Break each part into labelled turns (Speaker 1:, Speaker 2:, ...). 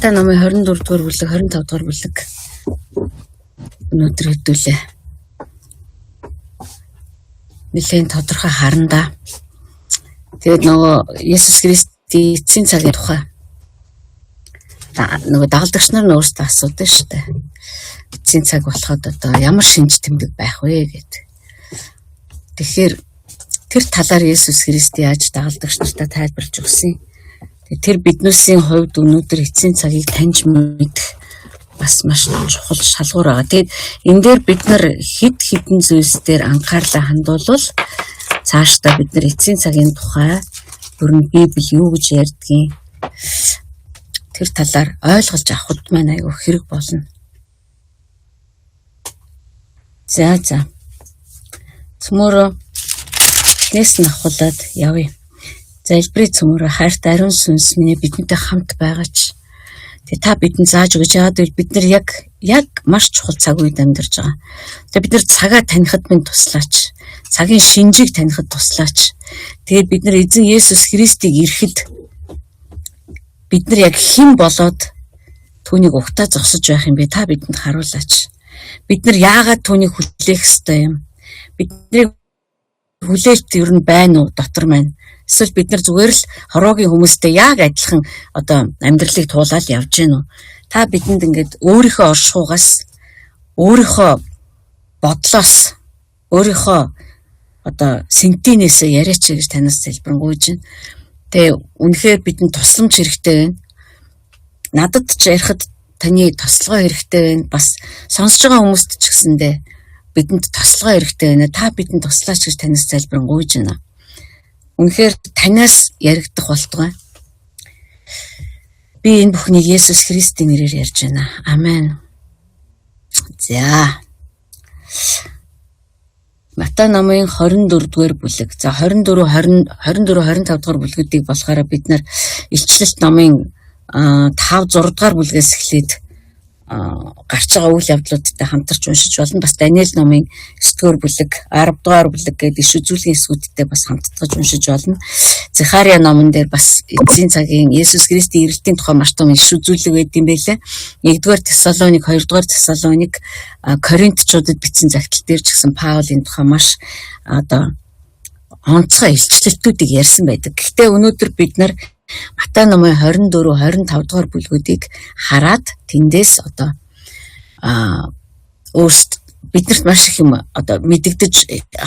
Speaker 1: Матай номын 24 дугаар бүлэг, 25 дугаар бүлэг өнөөдөр хэдүүлээ. Нэлээд тодорхой харна да. Тэгээд нөгөө Есүс Христийн эцсийн цагийн тухай нөгөө дагалдагч нар нь өөрсдөө асуудаг шүү дээ. Эцсийн цаг болоход одоо ямар шинж тэмдэг байх вэ гэд. Тэгэхээр тэр талаар Есүс Христ яаж дагалдагч нартай тайлбарлаж өгсөн. Тэр биднүүсийн хувьд өнөөдөр эцсийн цагийг таньж мэдэх бас маш чухал шалгуур байгаа. Тэгээд энэ дээр бид нар хэд хэдэн зүйлс дээр анхаарлаа хандуулвал цаашдаа бид нар эцсийн цагийн тухай бүр нь Библи юу гэж ярьдгийг тэр талаар ойлгож авахд маань айгүй хэрэг болно. За за. Цөмөрөө эхнээс нь авахуулаад явъя. За элбэрийн цөмөрөө хайртай ариун сүнс минь бидэнтэй хамт байгаач. Тэгээ та бидэнд зааж өгч, яагаад гэвэл бид нар яг маш чухал цаг үед амьдарч байгаа. Тэгээ бид нар цагаа танихад минь туслаач. Цагийн шинжийг танихад туслаач. Тэгээд бид нар эзэн Есүс Христийг ирэхэд бид нар яг хэн болоод түүнийг угтаа зогсож байх юм бэ? Та бидэнд харуулаач. Бид нар яагаад түүнийг хүлээх ёстой юм? Бидний хүлээлт ер нь байна уу дотор маань? Эсвэл бид нар зүгээр л хороогийн хүмүүстэй яг адилхан одоо амьдралыг туулаад явж гин үү? Та бидэнд ингээд өөрийнхөө оршихугаас, өөрийнхөө бодлоос, өөрийнхөө одоо сентинээсээ яриач гэж танаас залбирanгуйж байна. Тэгээ үнэхээр бидэнд тусламж хэрэгтэй байна. Надад ч ярихад таны тослогоо хэрэгтэй байна. Бас сонсож байгаа хүмүүст ч гэсэндээ бидэнд тослогоо хэрэгтэй байна. Та бидэнд туслаач гэж танаас залбирanгуйж байна. Үнэхээр танаас яригдах болтугай. Би энэ бүхнийг Есүс Христийн нэрээр ярьж байна. Амен. За. Матай номын 24 дугаар бүлэг. За 24 20 24 25 дугаар бүлгүүдийг болохоор бид нар илчлэлт номын 5 6 дугаар бүлгээс эхлээд гарч байгаа үйл явдлуудтай хамтарч уншиж болно. Бас Даниэл номын 9 дугаар бүлэг, 10 дугаар бүлэг гэдэг иш үзүүлгийн хэсгүүдтэй бас хамтдаж уншиж болно. Захария номон дээр бас эцсийн цагийн Есүс Христийн ирэлтийн тухай маш том иш үзүүлэг байд юм байлээ. 1-р Тесалоник, 2-р Тесалоник, Коринтчуудад бичсэн загтал дээр ч гэсэн Паул энэ тухай маш одоо онцгой илчлэлтүүдийг ярьсан байдаг. Гэхдээ өнөөдөр бид нар Матай номын 24, 25 дугаар бүлгүүдийг хараад тэндээс одоо өөрсд биднэрт маш их юм одоо мэдэгдэж,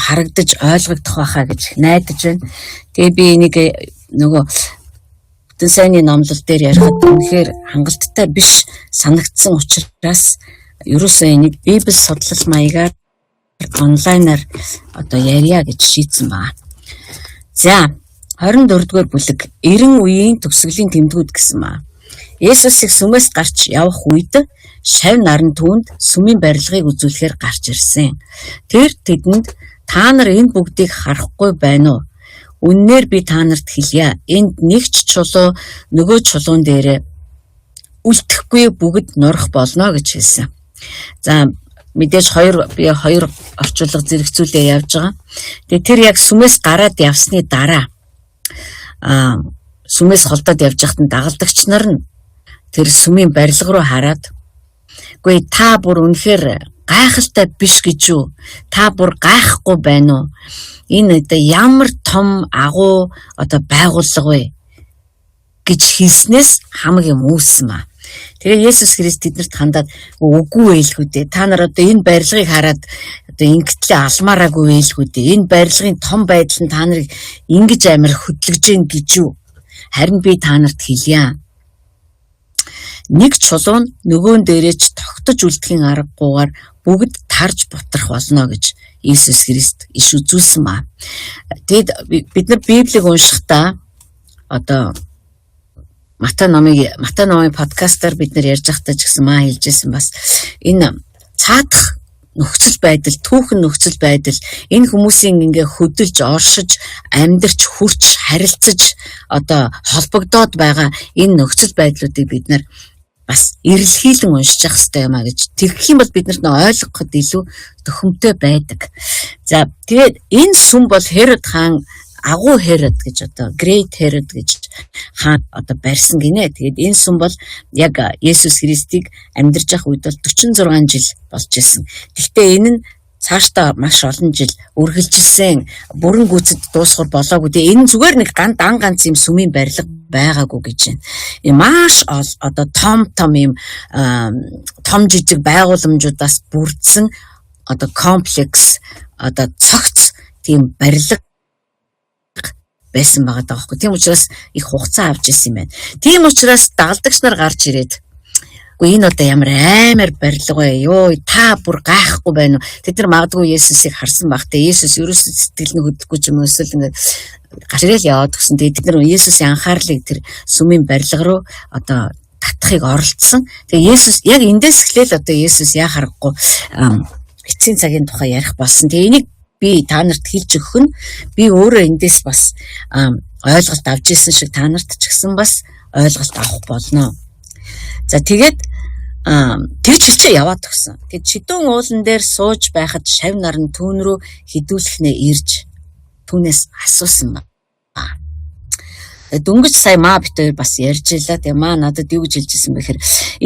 Speaker 1: харагдаж, ойлгогдох байхаа гэж найдаж байна. Тэгээ би энийг нөгөө бүтэн сайнны номлол дээр ярихад үнэхээр хангалттай биш санагдсан учраас ерөөсөө энийг Библи судлал маягаар онлайнаар одоо ярья гэж шийдсэн байна. За 24 дугаар бүлэг 90 үеийн төгсгөлийн тэмдгүүд гэсэн ба. Есүсийг сүмээс гарч явах үед шав наран түүнд сүмийн барилгыг үзүүлэхээр гарч ирсэн. Тэр тэдэнд та нар энэ бүгдийг харахгүй байна уу? Үннээр би та нарт хэлье. Энд нэг ч чулуу нөгөө чулуун дээрээ үлдэхгүй бүгд нурах болно гэж хэлсэн. За мэдээж би хоёр орчуулга зэрэгцүүлээ явж байгаа. Тэгээ тэр яг сүмээс гараад явсны дараа сүмээс холдоод явж байхад нь дагалдагч нар нь тэр сүмийн барилга руу хараад үгүй та бүр үнэхээр гайхалтай биш гэж юу? Та бүр гайхгүй байна уу? Энэ одоо ямар том агуу одоо байгууллага вэ гэж хэлснээс хамаг юм үүссэн ба. Тэгээ Есүс Христ тэднэрт хандаад үгүй байлгүй дээ. Та нар одоо энэ барилгыг хараад одоо ингэтлээ алмаараагүй байлгүй дээ. Энэ барилгын том байдал нь та нарыг ингэж амар хөдлөж гин гэж юу? Харин би та нарт хэлье. Нэг чулуу нь нөгөөн дээрээ ч тогтож үлдэхин аргагүйгээр бүгд тарж бутрах болно гэж Иесус Христ иш үзүүлсэн ба. Тэгэд бид нар Библийг уншихдаа одоо Матай номын подкастаар бид нар ярьж байхдаа ч гэсэн маа хэлжсэн бас энэ цаадах нөхцөл байдал, түүхэн нөхцөл байдал энэ хүмүүсийн ингээ хөдөлж, оршиж, амьдарч, хурч, харилцаж одоо холбогдоод байгаа энэ нөхцөл байдлуудыг бид нар бас эрэлхийлэн уншиж явах хэрэгтэй юм а гэж. Тэгэх юм бол бид нарт ойлгоход илүү төхөмтэй байдаг. За тэгээд энэ сүм бол Херод хаан Агуу Херод гэж одоо Great Herod гэж хаан одоо барьсан гинэ. Тэгээд энэ сүм бол яг Есүс Христийг амьдарч явах үед бол 46 жил болж исэн. Гэхдээ энэ нь цаашдаа маш олон жил үргэлжилсэн, бүрэн гүйцэд дуусгар болоогүй. Тэгээ энэ зүгээр нэг дан ганц юм сүмийн барилга байгаагүй гэж байна. Энэ маш одоо том том юм том жижиг байгууламжуудаас бүрдсэн одоо комплекс, одоо цогц тийм барилга байсан байгаа даа байхгүй. Тийм учраас их хугацаа авч ирсэн юм байна. Тийм учраас дагалдагч нар гарч ирээд, "Үгүй, энэ одоо ямар аймар барилга вэ? Йоо, та бүр гайхгүй байна уу?" Тэд нар магадгүй Есүсийг харсан байх те. Есүс ерөөсөө сэтгэл нь хөдлөхгүй ч юм уу, эсвэл ингээд гарч ирээл яваад гисэн. Тэгээд тэд нар Есүсийн анхаарлыг тэр сүмийн барилга руу одоо татахыг оролдсон. Тэгээ Есүс яг эндээс эхлээл одоо Есүс яа харахгүй эцсийн цагийн тухай ярих болсон. Тэгээ энийг би та нарт хэлж өгөх нь би өөрөө эндээс бас ойлголт авч ирсэн шиг та нарт ч гэсэн бас ойлголт авах болно. За, тэгээд тэр чилчээ яваад өгсөн. Тэгээд Шидүүн уулан дээр сууж байхад шавь нар нь түүн рүү хідүүлэхнээ ирж түүнээс асуусан ба. Дөнгөж сая маа бит хоёр бас ярьж илаа. Тэгээ маа надад юу гэж хэлж ирсэн бэ гэхээр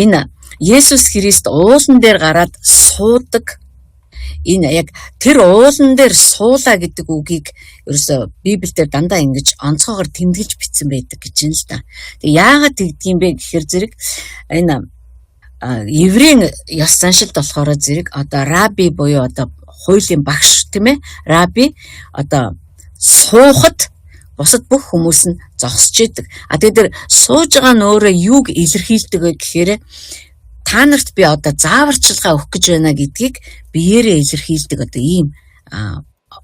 Speaker 1: энэ Есүс Христ уулан дээр гараад суудаг, энэ яг тэр уулан дээр суулаа гэдэг үгийг ерөөсө Библиэлд дандаа ингэж онцгойгоор тэмдэглэж бичсэн байдаг гэж юм л да. Тэгээ яагаад тэгдэг юм бэ гэхээр зэрэг энэ еврейн ёс заншилд болохоор зэрэг одоо раби буюу одоо хуулийн багш, тийм ээ, раби одоо суухад бусад бүх хүмүүс нь зогсож идэг. А тэгээд тэр сууж байгаа нь өөрөө юуг илэрхийлдэг вэ гэхээр та нарт би одоо зааварчилгаа өгөх гэж байна гэдгийг биеэрээ илэрхийлдэг одоо ийм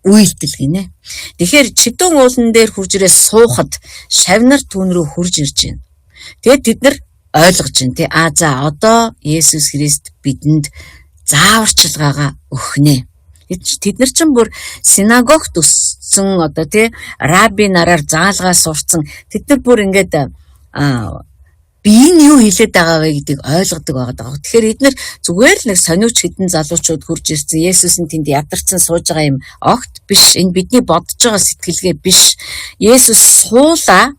Speaker 1: үйлдэл гинэ. Тэгэхээр Чидүүн уулан дээр хурж ирээ суухад шавь нар түүн рүү хурж ирж байна. Тэгээд тэд нар ойлгож байна, тий. А за, одоо Есүс Христ бидэнд зааварчилгаагаа өгөх нэ. Тэд нар чинь бүр синагогт өссөн, одоо тий, раби нараар заалгаа сурцсан. Тэд нар бүр ингээд би энэ юу хэлээд байгаа вэ гэдгийг ойлгодог байгаа даа. Тэгэхээр эднэр зүгээр л нэг сониуч хэдэн залуучууд хурж ирсэн. Есүс нь тэнд ядарсан сууж байгаа юм огт биш. Энэ бидний бодож байгаа сэтгэлгээ биш. Есүс суулаа,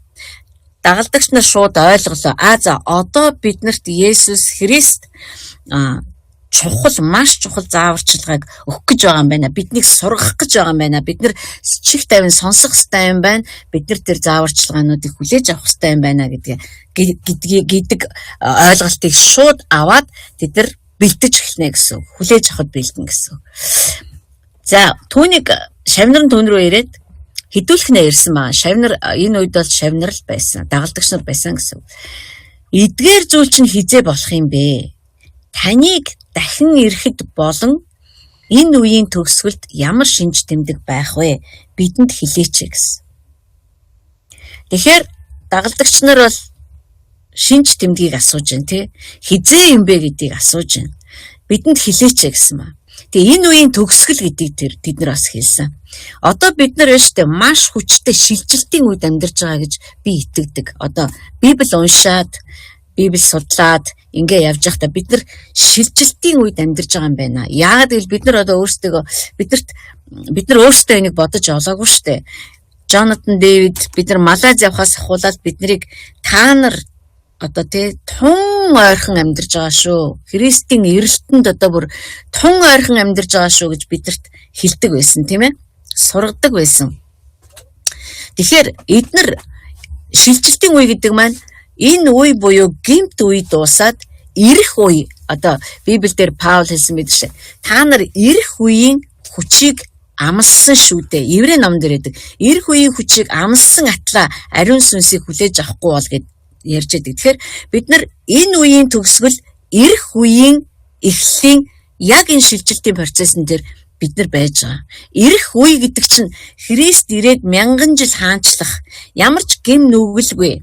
Speaker 1: дагалдагч нар шууд ойлголоо. А за, одоо биднэрт Есүс Христ чухал, маш чухал зааварчилгааг өгөх гэж байгаа юм байна. Биднийг сургах гэж байгаа юм байна. Бид нар чих тавин сонсох хэрэгтэй юм байна. Бид нар тэр зааварчилгаануудыг хүлээж авах хэрэгтэй юм байна гэдгийг гэдэг ойлголтыг шууд аваад тэд нар бэлдэж эхэлнэ гэсэн. Хүлээж авахд бэлдэнэ гэсэн. За, түүнийг шавь нар түүн рүү ирээд хідүүлэхнээ ирсэн байгаа. Шавь нар энэ үед бол шавь нар л байсан. Дагалдагч нар байсан гэсэн. Эдгээр зүйл чинь хизээ болох юм бэ? Таныг дахин ирэхэд болон энэ үеийн төгсгөлд ямар шинж тэмдэг байх вэ? Бидэнд хэлээч гэсэн. Тэгэхээр дагалдагч нар бол шинж тэмдгийг асууж байна, тий. Хизээ юм бэ гэдгийг асууж байна. Бидэнд хэлээч гэсэн маа. Тэгээ энэ үеийн төгсгөл гэдгийг тэр тэд нар бас хэлсэн. Одоо бид нар байна штэ, маш хүчтэй шилжилтийн үед амьдарч байгаа гэж би итгэдэг. Одоо Библи уншаад, Библи судлаад ингээ явж байхдаа бид нар шилжилтийн үед амьдарч байгаа юм байна. Яагаад гэвэл бид нар одоо өөрсдөө биднэрт бид нар өөрсдөө энийг бодож олоогүй штэ. Джонатан Дэвид бид нар Малайз явхаас ахуулаад биднийг та нар одоо тий тун ойрхон амьдарч байгаа шүү. Христийн эрэлтэнд одоо бүр тун ойрхон амьдарч байгаа шүү гэж бидэрт хэлдэг байсан, тийм ээ. Сургадаг байсан. Тэгэхээр эднэр шилжилтийн үе гэдэг маань энэ үе буюу гэмт үе дуусаад ирэх үе, одоо Библиэлд Паул хэлсэн байдаг шээ. Та нар ирэх үеийн хүчийг амласан шүү дээ. Еврей номон дээр байдаг. Ирэх үеийн хүчийг амласан атлаа ариун сүнсийг хүлээж авахгүй бол гэд ярьж байдаг. Тэгэхээр бид нар энэ үеийн төгсгөл, ирэх үеийн эхлэлийн яг энэ шилжилтийн процессын дээр бид нар байж байгаа. Ирэх үе гэдэг чинь Христ ирээд мянган жил хаанчлах, ямар ч гэм нүгэлгүй,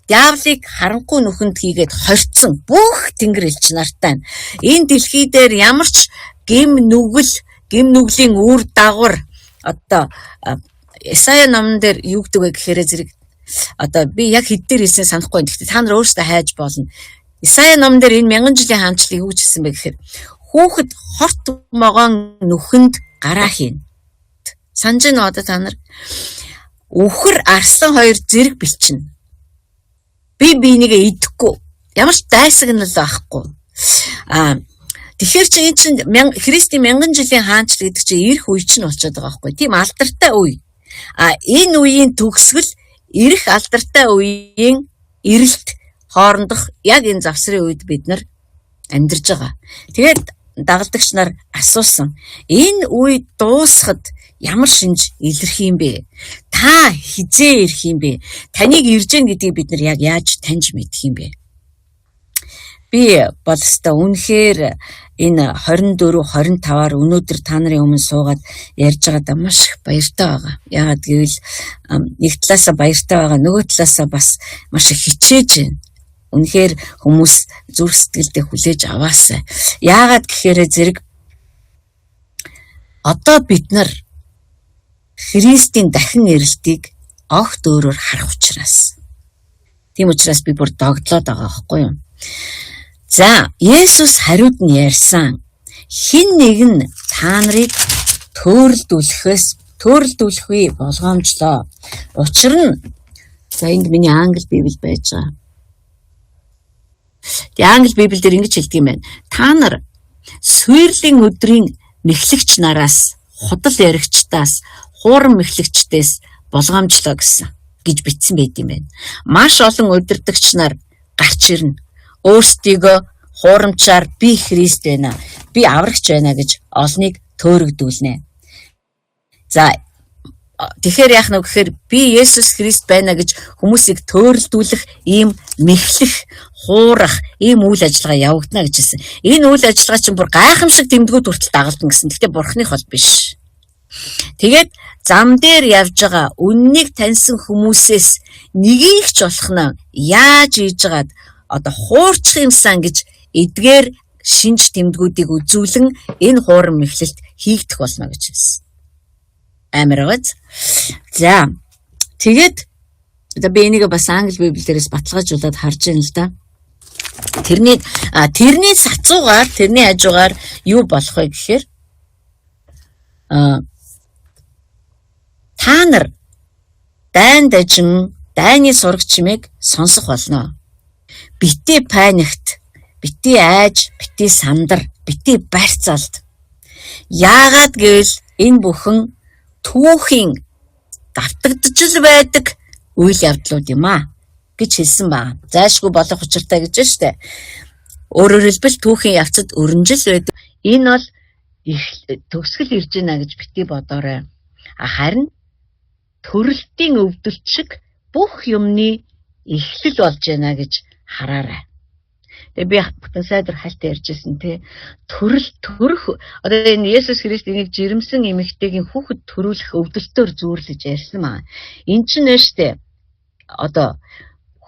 Speaker 1: диавлыг харанхуй нүхэнд хийгээд хорцсон бүх тэнгэр элч нартай. Энэ дэлхий дээр ямар ч гэм нүгэл, гэм нүглийн үр дагавар, одоо Исая номон дээр юу гэдэг вэ гэхээр зэрэг одоо би яг хэд дээр хэлсэн санахгүй байна. Гэхдээ та нар өөрсдөө хайж болно. Исая номон дээр энэ мянган жилийн хаанчлалыг юу гэж хэлсэн бэ гэхээр хүүхэд хорт могоон нүхэнд гараа хийнэ. Санаж байна одоо та нар? Үхэр арслан хоёр зэрэг бэлчинэ. Би бинийгээ идэхгүй. Ямар ч дайсагнал байхгүй. Тэгэхээр чи энэ чинь Христийн мянган жилийн хаанчлал гэдэг чинь ирэх үе чинь болчиход байгаа байхгүй. Тийм алдартай үе. Энэ үеийн төгсгөл ирэх алдартай үеийн эрэлт хоорондох яг энэ завсрын үед бид нар амьдарж байгаа. Тэгээд дагалдагч нар асуусан. Энэ үе дуусахад ямар шинж илэрх юм бэ? Та хизээ ирэх юм бэ? Таныг ирж гэн гэдгийг бид нар яг яаж таньж мэдэх юм бэ? Би бол өстой үнэхээр энэ 24 25-аар өнөөдөр та нарын өмнө суугаад ярьж байгаадаа маш их баяртай байгаа. Яагаад гэвэл нэг талаасаа баяртай байгаа, нөгөө талаасаа бас маш их хичээж байна. Үнэхээр хүмүүс зүрх сэтгэлдээ хүлээж аваасай. Яагаад гэхээр зэрэг одоо бид нар Христийн дахин ирэлтийг огт өөрөөр харах учраас. Тийм учраас би бүр догдлоод байгаа байхгүй юу? За, Есүс хариуд нь ярьсан. Хэн нэг нь та нарыг төөрөлдүүлэхгүй болгоомжлоо. Учир нь за энд миний англи библи байж байгаа. Тэгээ англи библиэлд ингэж хэлдэг юм байна. Та нар сүйрлийн өдрийн мэхлэгч нараас, худал яригчдаас, хууран мэхлэгчдээс болгоомжлоо гэсэн гэж бичсэн байт юм байна. Маш олон удирдагч нар гарч ирнэ. Өөрсдийгөө хуурамчаар би Христ байна, би аврагч байна гэж олныг төөрөгдүүлнэ. За, тэгэхээр яах нь вэ гэхээр би Есүс Христ байна гэж хүмүүсийг төөрөлдүүлэх ийм мэхлэх, хуурах ийм үйл ажиллагаа явагдана гэж хэлсэн. Энэ үйл ажиллагаа чинь бүр гайхамшиг тэмдгүүд хүртэл дагалдана гэсэн. Гэхдээ бурхных бол биш. Тэгээд зам дээр явж байгаа үннийг таньсан хүмүүсээс нэгийг ч болох нь яаж ийж байгаад одоо хуурчих юмсан гэж эдгээр шинж тэмдгүүдийг үзүүлэн энэ хууран мэхлэлт хийгдэх болно гэж хэлсэн. Амар байгааз. За, тэгээд одоо би энийг бас англи библи дээрээс баталгаажуулаад харж байна л да. Тэрний сацуугаар, тэрний хажуугаар юу болох вэ гэхээр та нар дайн дажин, дайны сураг чимээг сонсох болно. Битгий паникт, битгий айж, битгий сандар, битгий барьцаалд. Яагаад гэвэл энэ бүхэн түүхийн давтагдж л байдаг үйл явдлууд юм аа гэж хэлсэн байна. Зайлшгүй болох учиртай гэж байна шүү дээ. Өөрөөр хэлбэл түүхийн явцад өрнжил байдаг. Энэ бол төгсгөл ирж байна гэж битгий бодоорой. Харин төрөлтийн өвдөлт шиг бүх юмны эхлэл болж байна гэж хараарай. Тэгээ би бүтэн сайдар хальт ярьжсэн те. Төрөл төрөх одоо энэ Есүс Христ энийг жирэмсэн эмэгтэйгийн хүүхэд төрүүлэх өвдөлтөөр зүүрлэж ярьсан маа. Эн чинь нэ штэ. Одоо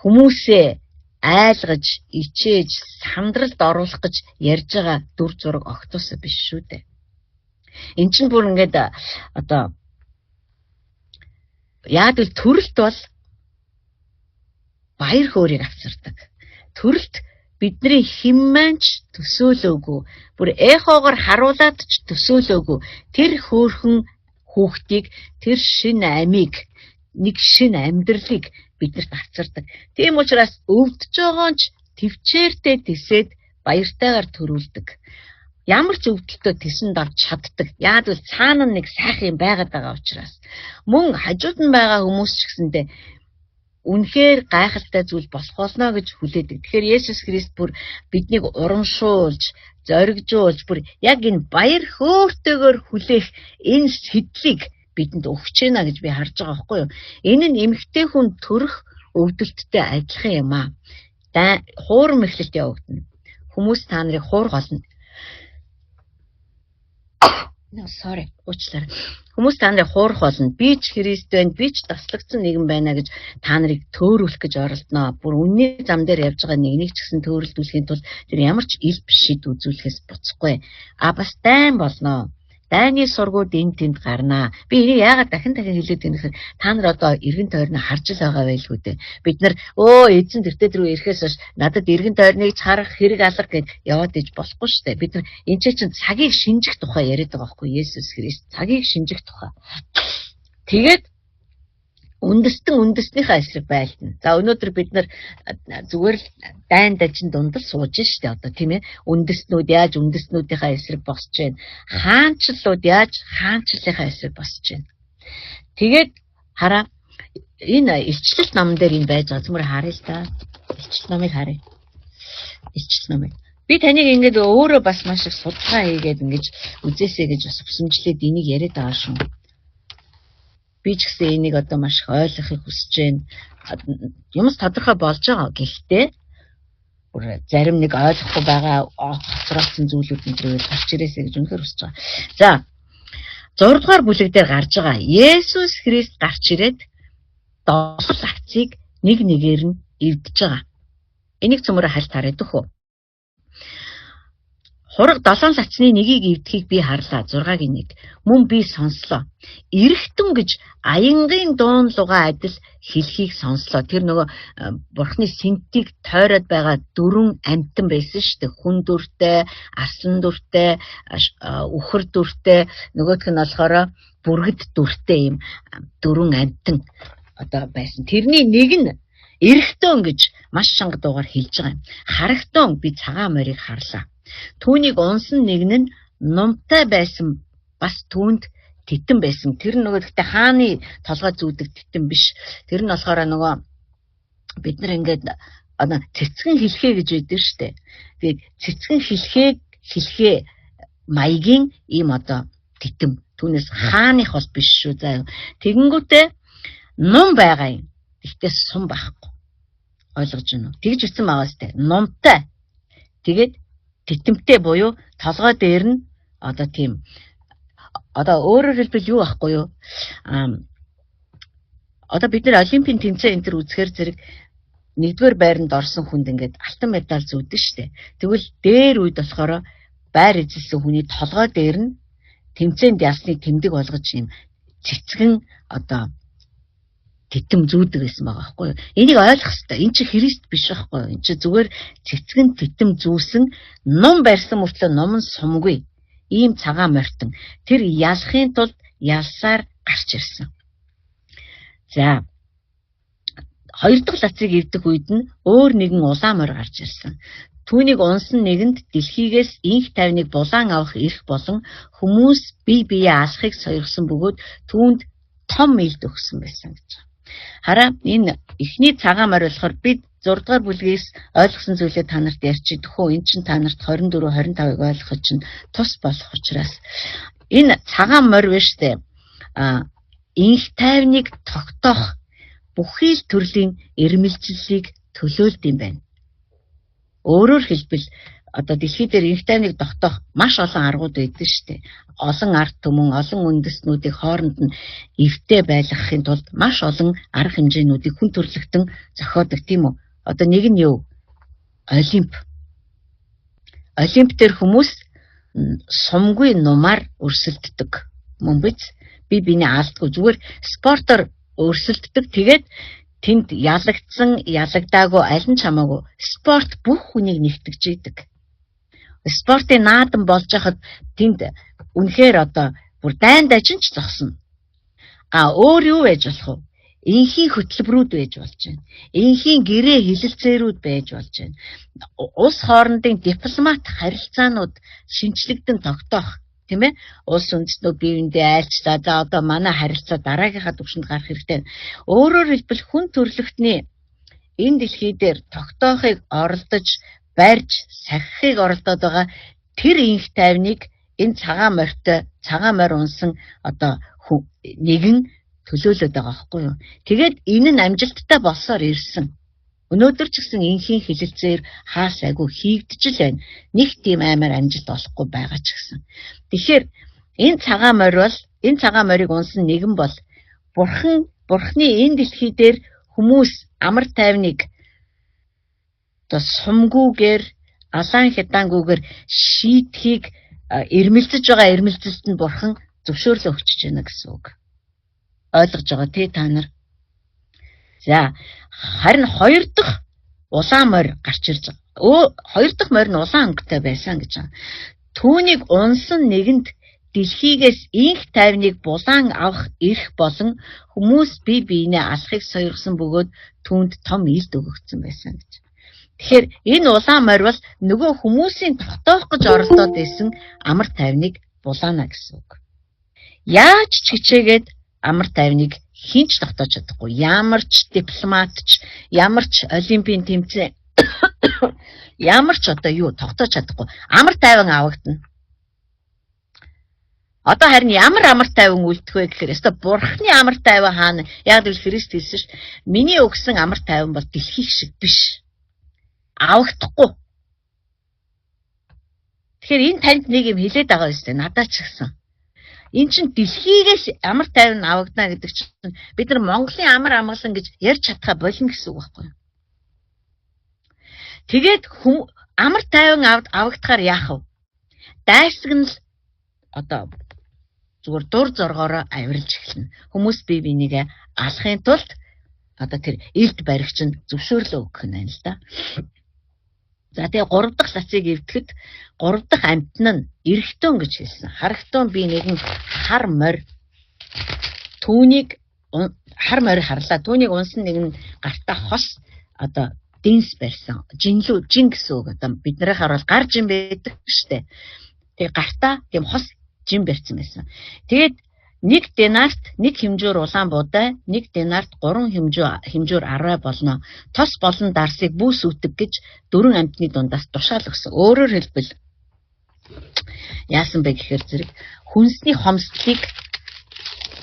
Speaker 1: хүмүүсээ айлгаж, ичээж, сандралд оруулах гэж ярьж байгаа дүр зураг огтуусаа биш шүү дээ. Эн чинь бүр ингээд одоо яг л төрөлт бол баяр хөөрийг авчирдаг. Төрөлт бидний хэммэнч төсөөлөөгүй, бүр эхоогоор харуулад ч төсөөлөөгүй тэр хөөрхөн хүүхдийг, тэр шинэ амийг, нэг шинэ амьдралыг биднэрт авчирдаг. Тийм учраас өвдөж байгаа ч төвчээртэй тэсээд баяртайгаар төрүүлдэг. Ямар ч өвдөлтөө тэсэн давж чаддаг. Яг л цаана нэг сайхан юм байгаад байгаа учраас. Мөн хажууд нь байгаа хүмүүс ч гэсэндээ үнэхээр гайхалтай зүйл болох болно гэж хүлээдэг. Тэгэхээр Есүс Христ бүр биднийг урамшуулж, зоригжуулж, бүр яг энэ баяр хөөртэйгээр хүлээх энэ сэтлийг бидэнд өгч байна гэж би харж байгаа байхгүй юу? Энэ нь эмэгтэй хүн төрөх өвдөлттэй адилхан юм аа. Хуурам мэхлэлт явагдана. Хүмүүс та нарыг хуур голно. No, sorry. Уучлаарай. Хүмүүс та нарыг хуурах болно. Би ч Христ байна, би ч таслагдсан нэгэн байна гэж та нарыг төөрүүлэх гэж оролдоно. Бүр үнний зам дээр явж байгаа нэгнийг ч гэсэн төөрөлдүүлэхийн тулд тэр ямар ч ил биш шид үзүүлэхээс буцахгүй. А бас дайн болно. Дайны сургууд энэ тэнд гарнаа. Би энийг яагаад дахин дахин хэлээд байна гэхээр та нар одоо эргэн тойрноо харж л байгаа байлгүй дээ. Бид нар эзэн тэртээ тэрүү ирэхээс хойш надад эргэн тойрныг ч харах хэрэг алга гэд яваад иж болохгүй шүү дээ. Бид нар энэ чинь цагийг шинжих тухай яриад байгаа байхгүй Есүс Христ. Цагийг шинжих тухай. Тэгээд
Speaker 2: Үндэстэн үндэснийхээ эсрэг байлдана. За өнөөдөр бид нар зүгээр л дайн дажин дунд л сууж штэ одоо, тийм ээ. Үндэстнүүд яаж үндэстнүүдийнхээ эсрэг босч байна. Хаанчлалууд яаж хаанчлалынхаа эсрэг босч байна. Тэгээд хараа, энэ илчлэлт номон дээр энэ байж байгаа. Цөмөр харъя л да. Илчлэл номыг харъя. Илчлэл номыг. Би таныг ингээд өөрөө бас маш их судалгаа хийгээд ингэж үзээсэй гэж бас хүсэмжлээд энийг яриад байгаа шүү. Би ч гэсэн энийг одоо маш их ойлгохыг хүсэж байна. Юмс тодорхой болж байгаа. Гэхдээ бүр зарим нэг ойлгохгүй байгаа хоцрооцсон зүйлүүд энэ төр гарч ирээсэй гэж үнэхээр хүсэж байгаа. За, 6 дугаар бүлэг дээр гарч байгаа. Есүс Христ гарч ирээд 7 лацыг нэг нэгээр нь эвдэж байгаа. Энийг цөмөрө хальт хараад өгөх үү? Хураг 7 лацны нэгийг эвдэхийг би харлаа. 6-гийн 1. Мөн би сонслоо. Эргэтэн гэж аянгийн дуун лугаа адил хэлхийг сонслоо. Тэр нөгөө бурхны сэнтийг тойроод байгаа дөрвөн амьтан байсан шүү дээ. Хүн дүртэй, арслан дүртэй, үхэр дүртэй, нөгөөх нь болохоор бүргэд дүртэй ийм дөрвөн амьтан одоо байсан. Тэрний нэг нь эргэтэн гэж маш чанга дуугаар хэлж байгаа юм. Харагтун би цагаан морийг харлаа. Түүнийг унсан нэг нь нумтай байсан, бас түүнд титэн байсан. Тэр нөгөө гэхдээ хааны толгой зүүдэг титэн биш. Тэр нь болохоор нөгөө бид нар ингээд одоо цэцгэн хэлхээ гэж байдаг штэ. Тэгээд цэцгэн хэлхээ маягийн ийм одоо титэм. Түүнээс хааных бол биш шүү заа. Тэгэнгүүтээ нум байгаа юм. Гэхдээ сум байхгүй. Ойлгож байна уу? Тэгж үтсэн байгаа сте. Нумтай. Тэгээд титэмтэй буюу толгой дээр нь одоо тийм одоо өөрөөр хэлбэл юу байхгүй юу? Одоо бид нар олимпийн тэмцээн энэ төр үзэхэр зэрэг нэгдүгээр байранд орсон хүнд ингээд алтан медаль зүүдэг штэ. Тэгвэл дээр үед болохоор байр эзэлсэн хүний толгой дээр нь тэмцээнд ялсныг тэмдэг болгож юм цэцгэн одоо титэм зүүдэг гэсэн байгаа байхгүй юу? Энийг ойлгох хэрэгтэй. Энд чи Христ биш байхгүй юу? Энд чи зүгээр цэцгэн титэм зүүсэн ном барьсан мөртлөө ном нь сумгүй. Ийм цагаан морьтон. Тэр ялахын тулд ялсаар гарч ирсэн. За, хоёр дахь лацыг эвдэх үед нь өөр нэгэн улаан морь гарч ирсэн. Түүнийг унсан нэгэнд дэлхийгээс инх тайвныг булаан авах эрх болон хүмүүс бие биеэ алахыг сойрхсон бөгөөд түүнд том илд өгсөн байсан гэж. Хараа, энэ эхний цагаан морь болохоор бид 6 дугаар бүлгээс ойлгосон зүйлээ та нарт ярьчих. Төхөө эн чинь та нарт 24 25-ыг ойлгоход чинь тус болох учраас энэ цагаан морь биш үү? Инх тайвныг тогтоох бүхий л төрлийн эрмэлзлийг төлөөлд юм байна. Өөрөөр хэлбэл одоо дэлхий дээр инх тайвныг тогтоох маш олон аргууд байдаг шүү дээ. Олон ард түмэн, олон үндэстнүүдийг хооронд нь эвтэй байлгахын тулд маш олон арга хэмжээнүүдийг хүн төрөлхтөн зохиодог, тийм үү? Одоо нэг нь юу? Олимп. Олимп дээр хүмүүс сумгүй нумаар өрсөлддөг. Мөн биз? Би биний алдгүй зүгээр спортоор өрсөлддөг. Тэгээд тэнд ялагдсан, ялагдаагүй аль нь ч хамаагүй спорт бүх хүнийг нэгтгэж идэг. Спортын наадам болж хахад тэнд үнэхээр одоо бүр дайн дажин ч зогсно. А өөр юу байж болох вэ? Инхийн хөтөлбөрүүд байж болж байна. Инхийн гэрээ хэлэлцээрүүд байж болж байна. Улс хоорондын дипломат харилцаанууд шинчлэгдэн тогтоох, тийм ээ? Улс үндэстнүүд биеиндээ айлчлаа. За одоо манай харилцаа дараагийнхаа түвшинд гарах хэрэгтэй. Өөрөөр хэлбэл хүн төрөлхтний энэ дэлхий дээр тогтоохыг оролдож, барьж, сахихыг оролдоод байгаа тэр инх тайвныг энэ цагаан морьтой, цагаан морь унсан одоо нэгэн төлөөлөд байгаа байхгүй юу? Тэгээд энэ нь амжилттай болсоор ирсэн. Өнөөдөр ч гэсэн инхийн хэлэлцээр хаа сайгүй хийгдэж л байна. Нэг тийм амар амжилт олохгүй байгаа ч гэсэн. Тэгэхээр энэ цагаан морь бол энэ цагаан морийг унсан нэгэн бол бурхны энэ дэлхий дээр хүмүүс амар тайвныг одоо сумгүйгээр алаан хядаангүйгээр шийдэхийг эрмэлзэж байгаа эрмэлзэлт нь бурхан зөвшөөрлөө өгчөж байна гэсэн үг. Ойлгож байгаа тий та нар? За, харин хоёр дахь улаан морь гарч ирж байгаа. Хоёр дахь морь нь улаан өнгөтэй байсан гэж байгаа. Түүнийг унсан нэгэнд дэлхийгээс инх тайвныг булаан авах эрх болон хүмүүс бие биенээ алахыг сойргосон бөгөөд түүнд том илд өгөгдсөн байсан гэж. Тэгэхээр энэ улаан морь бол нөгөө хүмүүсийн тогтоох гэж оролдоод байсан амар тайвныг булаана гэсэн үг. Яаж ч хичээгээд амар тайвныг хэн ч тогтоож чадахгүй. Ямар ч дипломат ч, ямар ч олимпийн тэмцээн, ямар ч одоо юу тогтоож чадахгүй. Амар тайван авагдана. Одоо харин ямар амар тайван үлдэх вэ гэхээр ёстой бурхны амар тайван хаана? Яг л Христ хэлсэн ш. Миний өгсөн амар тайван бол дэлхийх шиг биш. Авагдахгүй. Тэгэхээр энэ танд нэг юм хэлээд байгаа юм шүү дээ. Надад ч гэсэн. Энэ чинь дэлхийгээс амар тайван авагдана гэдэг чинь бид нар Монголын амар амгалан гэж ярьж чадхаа болно гэсэн үг байхгүй юу? Тэгээд амар тайван авагдахаар яах вэ? Дайсагнал одоо зүгээр дур зоргоороо авиралж эхэлнэ. Хүмүүс бие бинийгээ алахын тулд одоо тэр илд баригч нь зөвшөөрлөө өгөх нь байна л да. За тэгээ 3 дахь лацыг эвдэхэд 3 дахь амьтан нь эргэтэн гэж хэлсэн. Харагтун би нэгэн хар морь түүнийг хар морь харлаа. Түүнийг унсан нэгэн гартаа хос одоо дэнс барьсан. Жинлүү жин гэсэн үг. Одоо бидний харуул гар жин байдаг штэ. Тэгээ гартаа тийм хос жин барьсан байсан. Тэгээд 1 динарт 1 хэмжүүр улаан буудай, 1 динарт 3 хэмжүүр арвай болно. Тос болон дарсыг бүүс үтэг гэж дөрвөн амьтны дундаас тушаал өгсөн. Өөрөөр хэлбэл яасан бэ гэхээр зэрэг хүнсний хомсдлыг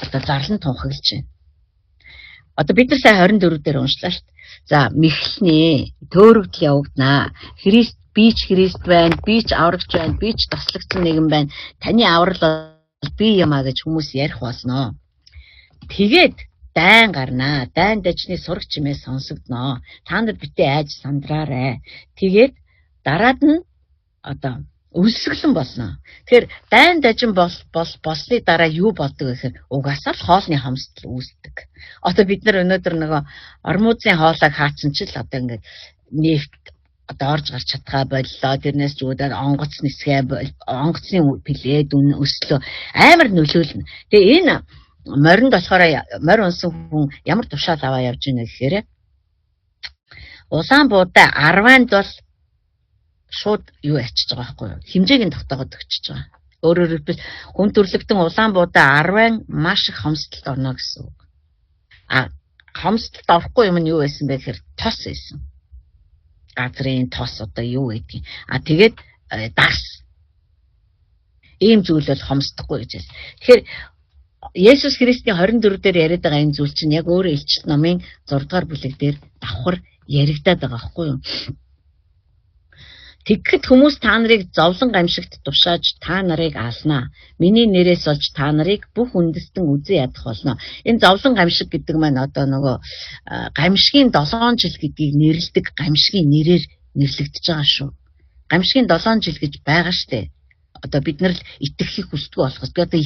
Speaker 2: одоо зарлан тунхаглаж байна. Одоо бид нар сая 24 дээр уншлаа шүү дээ. За мэхлэнэ, төөрөгдөл явагдана. Христ би ч Христ байна, би ч аврагч байна, би ч тослогдсон нэгэн байна. Таны аврал би юм а гэж хүмүүс ярих болноо. Тэгээд дайн гарнаа. Дайн дажны сураг чимээ сонсогдноо. Та нар битээ айж сандраарай. Тэгээд дараад нь одоо өлсгөлэн болно. Тэгэхээр дайн дажин бол болсны дараа юу болдог вэ гэхээр угаасаа л хоолны хомсдол үүсдэг. Одоо бид нар өнөөдөр нөгөө Ормузын хоолойг хаацсан ч л одоо ингээд нефт одоо орж гарч чадхаа боллоо. Тэрнээс ч үүдээр онгоц нисгээ, онгоцны плед өслөө амар нөлөөлнө. Тэгээ энэ моринд болохоор морь унсан хүн ямар тушаал аваа явж байна гэхээр улаан буудай 10-нд бол шууд юу ачиж байгаа байхгүй юу? Хэмжээг нь тогтоогод өгчөж байгаа. Өөрөөр хэлбэл хүн төрлөختөн улаан буудай 10-ын маш их хомсдолд орно гэсэн үг. А хомсдолд орохгүй юм нь юу байсан бэ гэхээр тос байсан. Газрын тос одоо юу гэдгийг. А тэгээд дарс. Ийм зүйл бол хомсдохгүй гэж хэлсэн. Тэгэхээр Есүс Христийн 24 дээр яриад байгаа энэ зүйл чинь яг өөрөө Илчилт номын 6 дугаар бүлэг дээр давхар яригадаад байгаа байхгүй юу? Тэгэхэд хүмүүс та нарыг зовлон гамшигт тушааж та нарыг алнаа. Миний нэрээс олж та нарыг бүх үндэстэн үзэн ядах болно. Энэ зовлон гамшиг гэдэг маань одоо нөгөө гамшигын 7 жил гэдгийг нэрлэдэг гамшигын нэрээр нэрлэгдэж байгаа шүү. Гамшигын 7 жил гэж байгаа штэ. Одоо бид нар л итгэхийг хүсдэг болохоос би одоо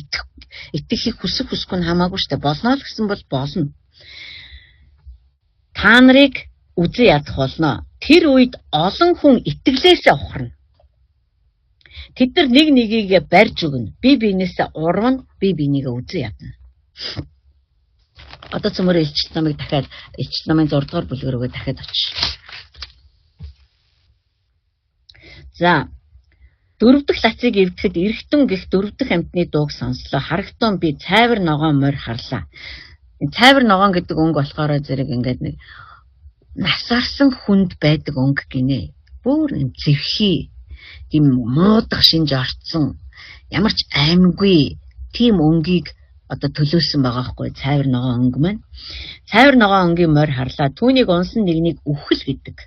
Speaker 2: итгэхийг хүсэх хүсэхгүй нь хамаагүй штэ. Болно л гэсэн бол болно. Та нарыг үзэн ядах болно. Тэр үед олон хүн итгэлээсээ ухарна. Тэд нар нэг нэгийгээ барьж өгнө. Би биенээсээ урвна, би бинийгээ үзэн ядна. Одоо цөмөр Илчилт номыг дахиад Илчилт номын 6 дугаар бүлэг рүүгээ дахиад очие. За 4 дахь лацыг эвдэхэд эргэтэн гих 4 дахь амьтны дууг сонслоо. Харагтун би цайвар ногоон морь харлаа. Цайвар ногоон гэдэг өнгө болохоор зэрэг ингээд нэг насаарсан хүнд байдаг өнгө гинэ. Бүр юм зэвхий, тийм муудах шинж орцсон, ямар ч аймгүй тийм өнгийг одоо төлөөсөн байгаа хгүй цайвар ногоон өнгө маань. Цайвар ногоон өнгийн морь харлаа. Түүнийг унсан нэгнийг үхэл гэдэг.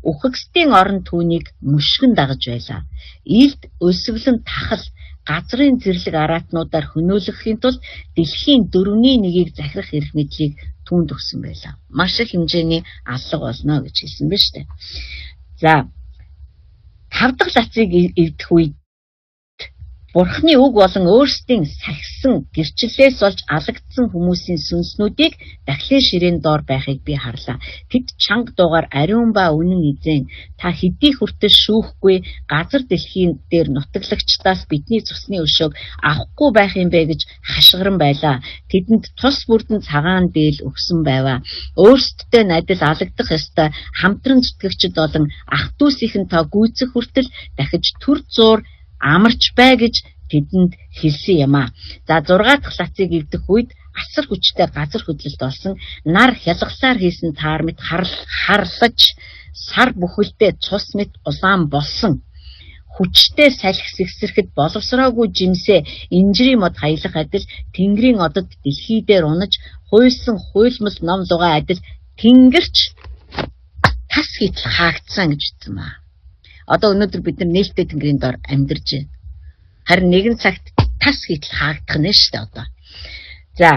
Speaker 2: Үхэгсдийн орон түүнийг мөшгөн дагаж байлаа. Илд өлсгөлэн тахал газрын зэрлэг араатнуудаар хөнөөлөхийн тулд дэлхийн 1/4-ийг захирах эрх мэдлийг түүнд өгсөн байлаа. Маш их хэмжээний аллага болно гэж хэлсэн ба штэ. За 5 дахь лацыг эвдэх үед Бурхны үг болон өөрсдийн сахисан гэрчлэлээс болж алагдсан хүмүүсийн сүнснүүдийг дахлын ширээн доор байхыг би харлаа. Тэд чанга дуугаар ариун ба үнэн эзэн та хэдий хүртэл шүүхгүй газар дэлхийн дээр нутаглагчдаас бидний цусны өшөөг авахгүй байх юм бэ гэж хашгиран байлаа. Тэдэнд тус бүрдэн цагаан дээл өгсөн байваа. Өөрсдөдөө надил алагдах ёстой хамтран зүтгэгчид болон ах дүүсийнхэн та гүйцэх хүртэл дахиж төр зуур амарч бай гэж тэдэнд хэлсэн юм аа. За 6 дахь лацыг эвдэх үед асар хүчтэй газар хөдлөлт болсон. Нар хялгалсаар хийсэн таар мэт харлаж сар бүхэлдээ цус мэт улаан болсон. Хүчтэй салхи сэгсрэхэд боловсроогүй жимсээ инжирийн мод хаялах адил тэнгэрийн одод дэлхий дээр унаж хуйлсан хуйлмал ном лугаа адил тэнгэрч тас хитл хаагдсан гэж хэлсэн ба. Одоо өнөөдөр бид нар нээлттэй тэнгэрийн дор амьдарч байна. Харин нэгэн цагт тас хитл хаагдах нь шүү дээ одоо. За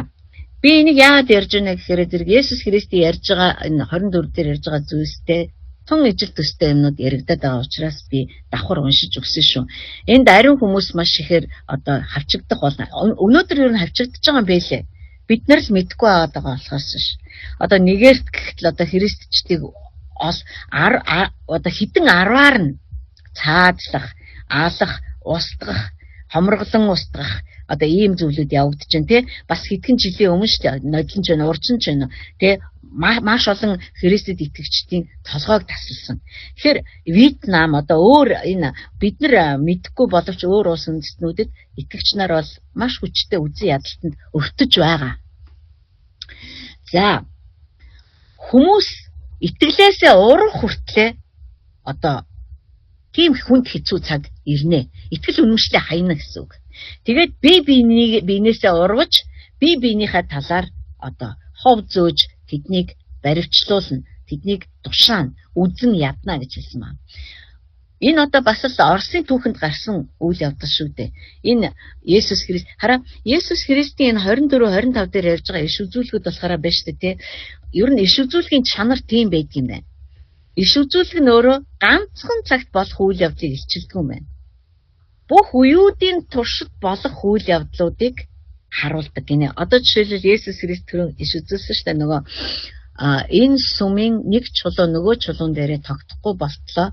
Speaker 2: би энийг яагаад ярьж байна гэхээр зэрэг Есүс Христийн ярьж байгаа энэ 24 дээр ярьж байгаа зүйлстэй тун ижил төстэй юмнууд яригадаад байгаа учраас би давхар уншиж өгсөн шүү. Энд ариун хүмүүс маш ихээр одоо хавчигдах болно. Өнөөдөр ер нь хавчигдаж байгаа юм байлээ. Бид нар л мэдэхгүй байгаад байгаа болохоос ш. Одоо нэгээрт гэхэд л одоо христчдийг одоо хідэн арваар нь цаазлах, алах, устгах, хомроглон устгах одоо ийм зүйлүүд явагдаж байна тий. Бас хэдхэн жилийн өмнө шүү дээ. Нодлон ч байна, урчин ч байна тий. Маш олон Христэд итгэгчдийн толгойг тасалсан. Тэгэхээр Вьетнам одоо өөр энэ бид нар мэдэхгүй боловч өөр улс үндэстнүүдэд итгэгч нар бол маш хүчтэй үзэн ядалтанд өртөж байгаа. За хүмүүс итгэлээсээ урах хүртлээ одоо тийм хүнд хэцүү цаг ирнэ. Итгэл үнэмшлээ хайна гэсэн үг. Тэгээд би биенээсээ урваж би биенийхээ талаар одоо хов зөөж тэднийг баривчлуулна, тэднийг тушаана, үзэн ядна гэж хэлсэн байна. Энэ одоо бас л Оросын түүхэнд гарсан үйл явдал шүү дээ. Энэ Есүс Христ хараа Есүс Христийн энэ 24 25 дээр ярьж байгаа иш үзүүлгүүд болохоор байна шүү дээ тий. Ер нь иш үзүүлгийн чанар тийм байдаг юм байна. Иш үзүүлэг нь өөрөө ганцхан цагт болох үйл явдлыг илчилдэг юм байна. Бүх үеүүдийн туршид болох үйл явдлуудыг харуулдаг гинэ. Одоо жишээлбэл Есүс Христ түрүүн иш үзүүлсэн шүү дээ нөгөө энэ сүмийн нэг чулуу нөгөө чулуун дээрээ тогтохгүй болтлоо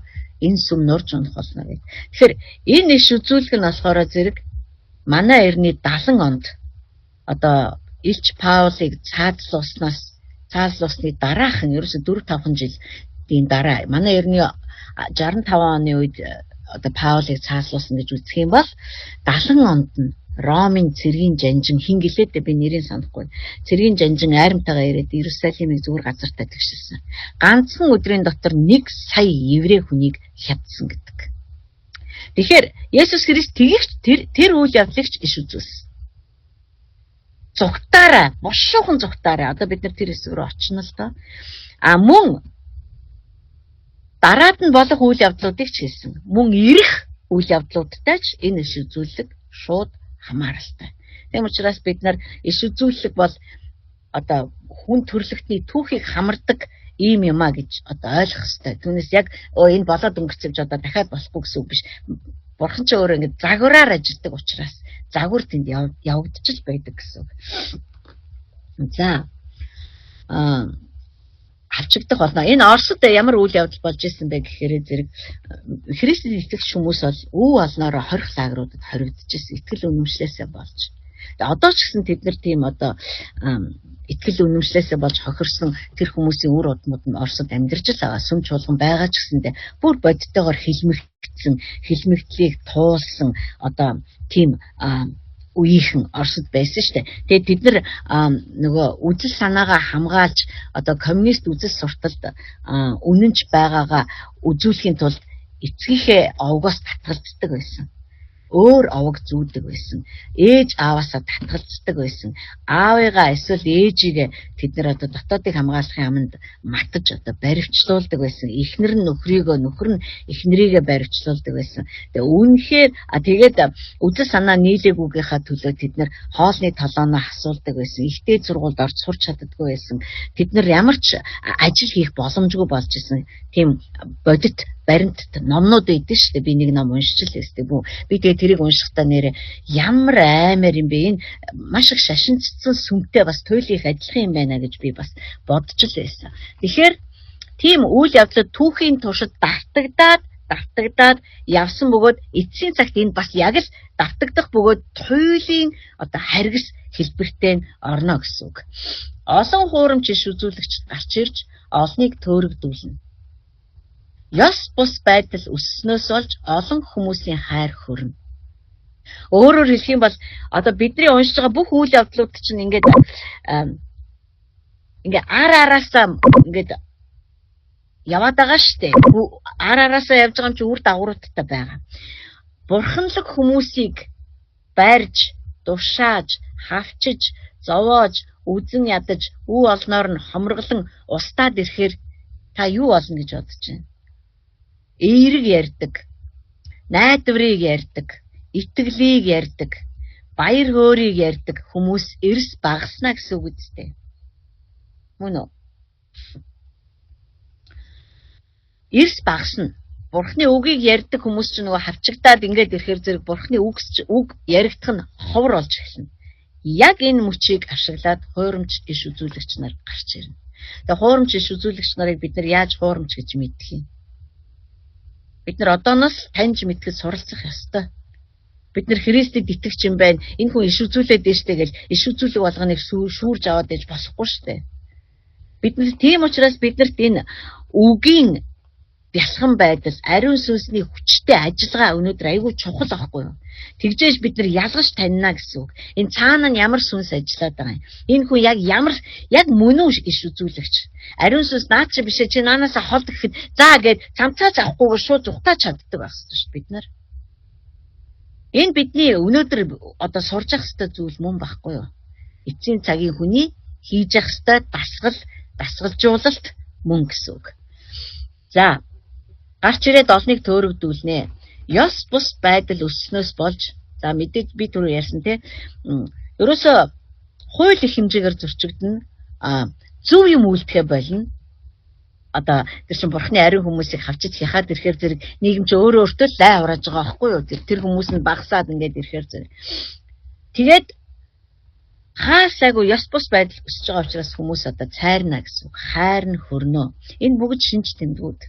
Speaker 2: энэ сүм нурж унах болно гэх. Тэгэхээр энэ иш үзүүлэг нь болохоор зэрэг манай эртний 70 онд одоо Илч Паулыг цаазлуусны дараахан ерөөсө 4-5 жилийн дараа манай эртний 65 оны үед одоо Паулыг цаазлуулсан гэж үзэх юм бол 70 онд нь Ромын цэргийн жанжин хин гэлээ дээ би нэрийг санахгүй. Цэргийн жанжин айрамтайгаа ирээд Иерусалимыг зүгээр газартаа тэгшилсэн. Ганцхан өдрийн дотор 1 сая еврей хүнийг хядсан гэдэг. Тэгэхээр Есүс Христ тэгэгч тэр үйл явдлыг ч иш үзүүлсэн. Зугтаараа, бушуухан зугтаараа. Одоо бид нар тэр хэсэг рүү очино л доо. А мөн дараад нь болох үйл явдлуудыг ч хэлсэн. Мөн ирэх үйл явдлуудтай ч энэ иш үзүүлэг шууд хамааралтай. Тийм учраас бид нар иш үзүүлэг бол одоо хүн төрлөختний түүхийг хамардаг ийм юмаа гэж одоо ойлгох хэрэгтэй. Түүнээс яг энэ болоод өнгөрцөж одоо дахиад болохгүй гэсэн үг биш. Бурхан ч өөрөө ингэ загвараар ажилладаг учраас загвар тэнд явагдчих байдаг гэсэн үг. За авчигдах болно. Энэ Оросд ямар үйл явдал болж исэн бэ гэхээр зэрэг Христэд итгэгч хүмүүс бол өв олноороо хорих лагеруудад хоригдож исэн. Итгэл үнэмшлээсээ болж. Одоо ч гэсэн тэд нар тийм одоо итгэл үнэмшлээсээ болж хохирсон тэр хүмүүсийн үр удмууд нь Оросд амьдарч л байгаа. Сүм чуулган байгаа ч гэсэндээ бүр бодтойгоор хилмигдсэн, хилмигдлийг туулсан одоо тийм үеийнхэн Оросд байсан шүү дээ. Тэгээд тэд нар нөгөө үзэл санаагаа хамгаалж одоо коммунист үзэл сурталд үнэнч байгаагаа үзүүлэхийн тулд эцгийнхээ овгоос татгалздаг байсан. Өөр овог зүүдэг байсан. Ээж ааваасаа татгалздаг байсан. Аавыгаа эсвэл ээжигээ тэд нар одоо дотоодыг хамгаалахын аманд матаж одоо баривчлуулдаг байсан. Эхнэр нь нөхрийгөө, нөхөр нь эхнэрийгээ баривчлуулдаг байсан. Тэгээ үнэхээр тэгээд үзэл санаа нийлээгүйгийнхаа төлөө тэд нар хоолны толооноо асуулдаг байсан. Ихтэй сургуульд орж сурч чаддаггүй байсан. Тэд нар ямар ч ажил хийх боломжгүй болж исэн. Тийм бодит Баримтат номнууд өгдөн шүү дээ. Би нэг ном уншиж л байсан. Би тэгээ тэрийг уншихдаа нэрэ ямар аймаар юм бэ? Энэ маш их шашинцсан сүмтэй бас туйлын их адилхан юм байна гэж би бас бодож л байсан. Тэгэхээр тийм үйл явдлууд түүхийн туршид давтагдаад явсан бөгөөд эцсийн цагт энэ бас яг л давтагдах бөгөөд туйлын одоо харгас хэлбэртэй нь орно гэсэн үг. Олон хуурамч иш үзүүлэгч гарч ирж олныг төөрөгдүүлнэ. Ёс бус байдал өсснөөс болж олон хүмүүсийн хайр хөрнө. Өөрөөр хэлэх юм бол одоо бидний уншиж байгаа бүх үйл явдлууд чинь ингээд ингээ ар араасаа ингээд яваад байгаа штэ. Ар араасаа явж байгаа юм чи үр дагавруудтай байгаа. Бурханлаг хүмүүсийг барьж, душааж, хавчиж, зовоож, үзэн ядаж, үе олноор нь хомроглон устдаад ирэхээр та юу болно гэж бодож байна? Эерэг ярьдаг, найдварыг ярьдаг, итгэлийг ярьдаг, баяр хөөрийг ярьдаг хүмүүс эрс багасна гэсэн үг үстэй. Мөн үү? Эрс багасна. Бурхны үгийг ярьдаг хүмүүс чинь нөгөө хавчигдаад ингээд ирэхээр зэрэг Бурхны үг яригдах нь ховор болж эхэлнэ. Яг энэ мөчийг ашиглаад хуурамч иш үзүүлэгч нар гарч ирнэ. Тэгээ хуурамч иш үзүүлэгч нарыг бид нар яаж хуурамч гэж мэдэх юм? Бид нар одооноос таньж мэдхэд суралцах ёстой. Бид нар Христэд итгэгч юм байна. Энэ хүн иш үзүүлээд дээ штэ гэл иш үзүүлэг болгоныг шүүрж аваад ээж болохгүй штэ. Бид нар тийм учраас биднэрт энэ үгийн бясалган байдал, ариун сүнсний хүчтэй ажиллагаа өнөөдөр айгүй чухал байхгүй юу? Тэгжээж бид нар ялгаж танина гэсэн үг. Энэ цаана нь ямар сүнс ажиллаад байгаа юм? Энэ хүн яг ямар яг мөн үү иш үзүүлэгч? Ариун сүнс наад чи бишээ чи наанаасаа холд гэхэд за гэд цамцаач авахгүйгээр шууд зүхтаа чаддаг байх хэрэгтэй шүү бид нар. Энэ бидний өнөөдөр одоо сурж явах хэрэгтэй зүйл мөн байхгүй юу? Эцсийн цагийн хүний хийж явах хэрэгтэй дасгал, дасгалжуулалт мөн гэсэн үг. За гарч ирээд олныг төөрөгдүүлнэ. Ёс бус байдал өсснөөс болж за мэдээж би түрүү ярьсан те. Ерөөсөө хууль их хэмжээгээр зөрчигдөнө. Зөв юм үйлдэхэ болно. Одоо тэр чинь бурхны ариун хүмүүсийг хавчиж хяхаад ирэхээр зэрэг нийгэм чи өөрөө өөртөө л лай хурааж байгаа байхгүй юу? Тэр хүмүүс нь багасаад ингээд ирэхээр зэрэг. Тэгээд хаасайгүй ёс бус байдал өсөж байгаа учраас хүмүүс одоо цайрна гэсэн үг. Хайр нь хөрнө. Энэ бүгд шинж тэмдгүүд.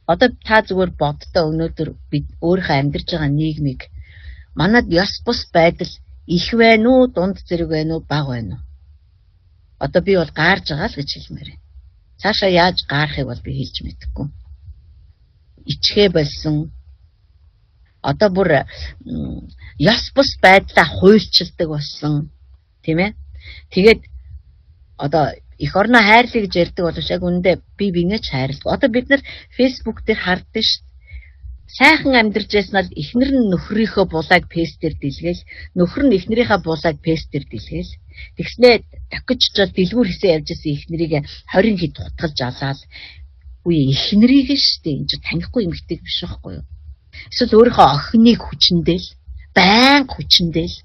Speaker 2: Одоо та зүгээр боддоо өнөөдөр бид өөрийнхөө амьдарч байгаа нийгмийг манад ёс бус байдал их байна уу, дунд зэрэг байна уу, бага байна уу? Одоо би бол гаарж байгаа л гэж хэлмээр байна. Цаашаа яаж гаарахыг бол би хэлж мэдэхгүй. Ичхээ болсон. Одоо бүр ёс бус байдлаа хуульчилдаг болсон. Тийм ээ? Тэгээд одоо эх орноо хайрлая гэж ярьдаг боловч яг үүндээ би бинээ ч хайрладаг. Одоо бид нар Facebook дээр хардсан шүү дээ. Сайхан амьдарч байсан бол эхнэр нь нөхрийнхөө булааг пестер дэлгээл, нөхөр нь эхнэрийнхээ булааг пестер дэлгээл. Тэгснээ тохиж жол дэлгүүр хийсээ явж байсан эхнэрийг 20 хэд хутгалж алаал. Үгүй эхнэрийг шүү дээ. Энд чинь танихгүй эмэгтэйг биш байхгүй юу? Эсвэл өөрийнхөө охиныг хүчэндэл, байнга хүчэндэл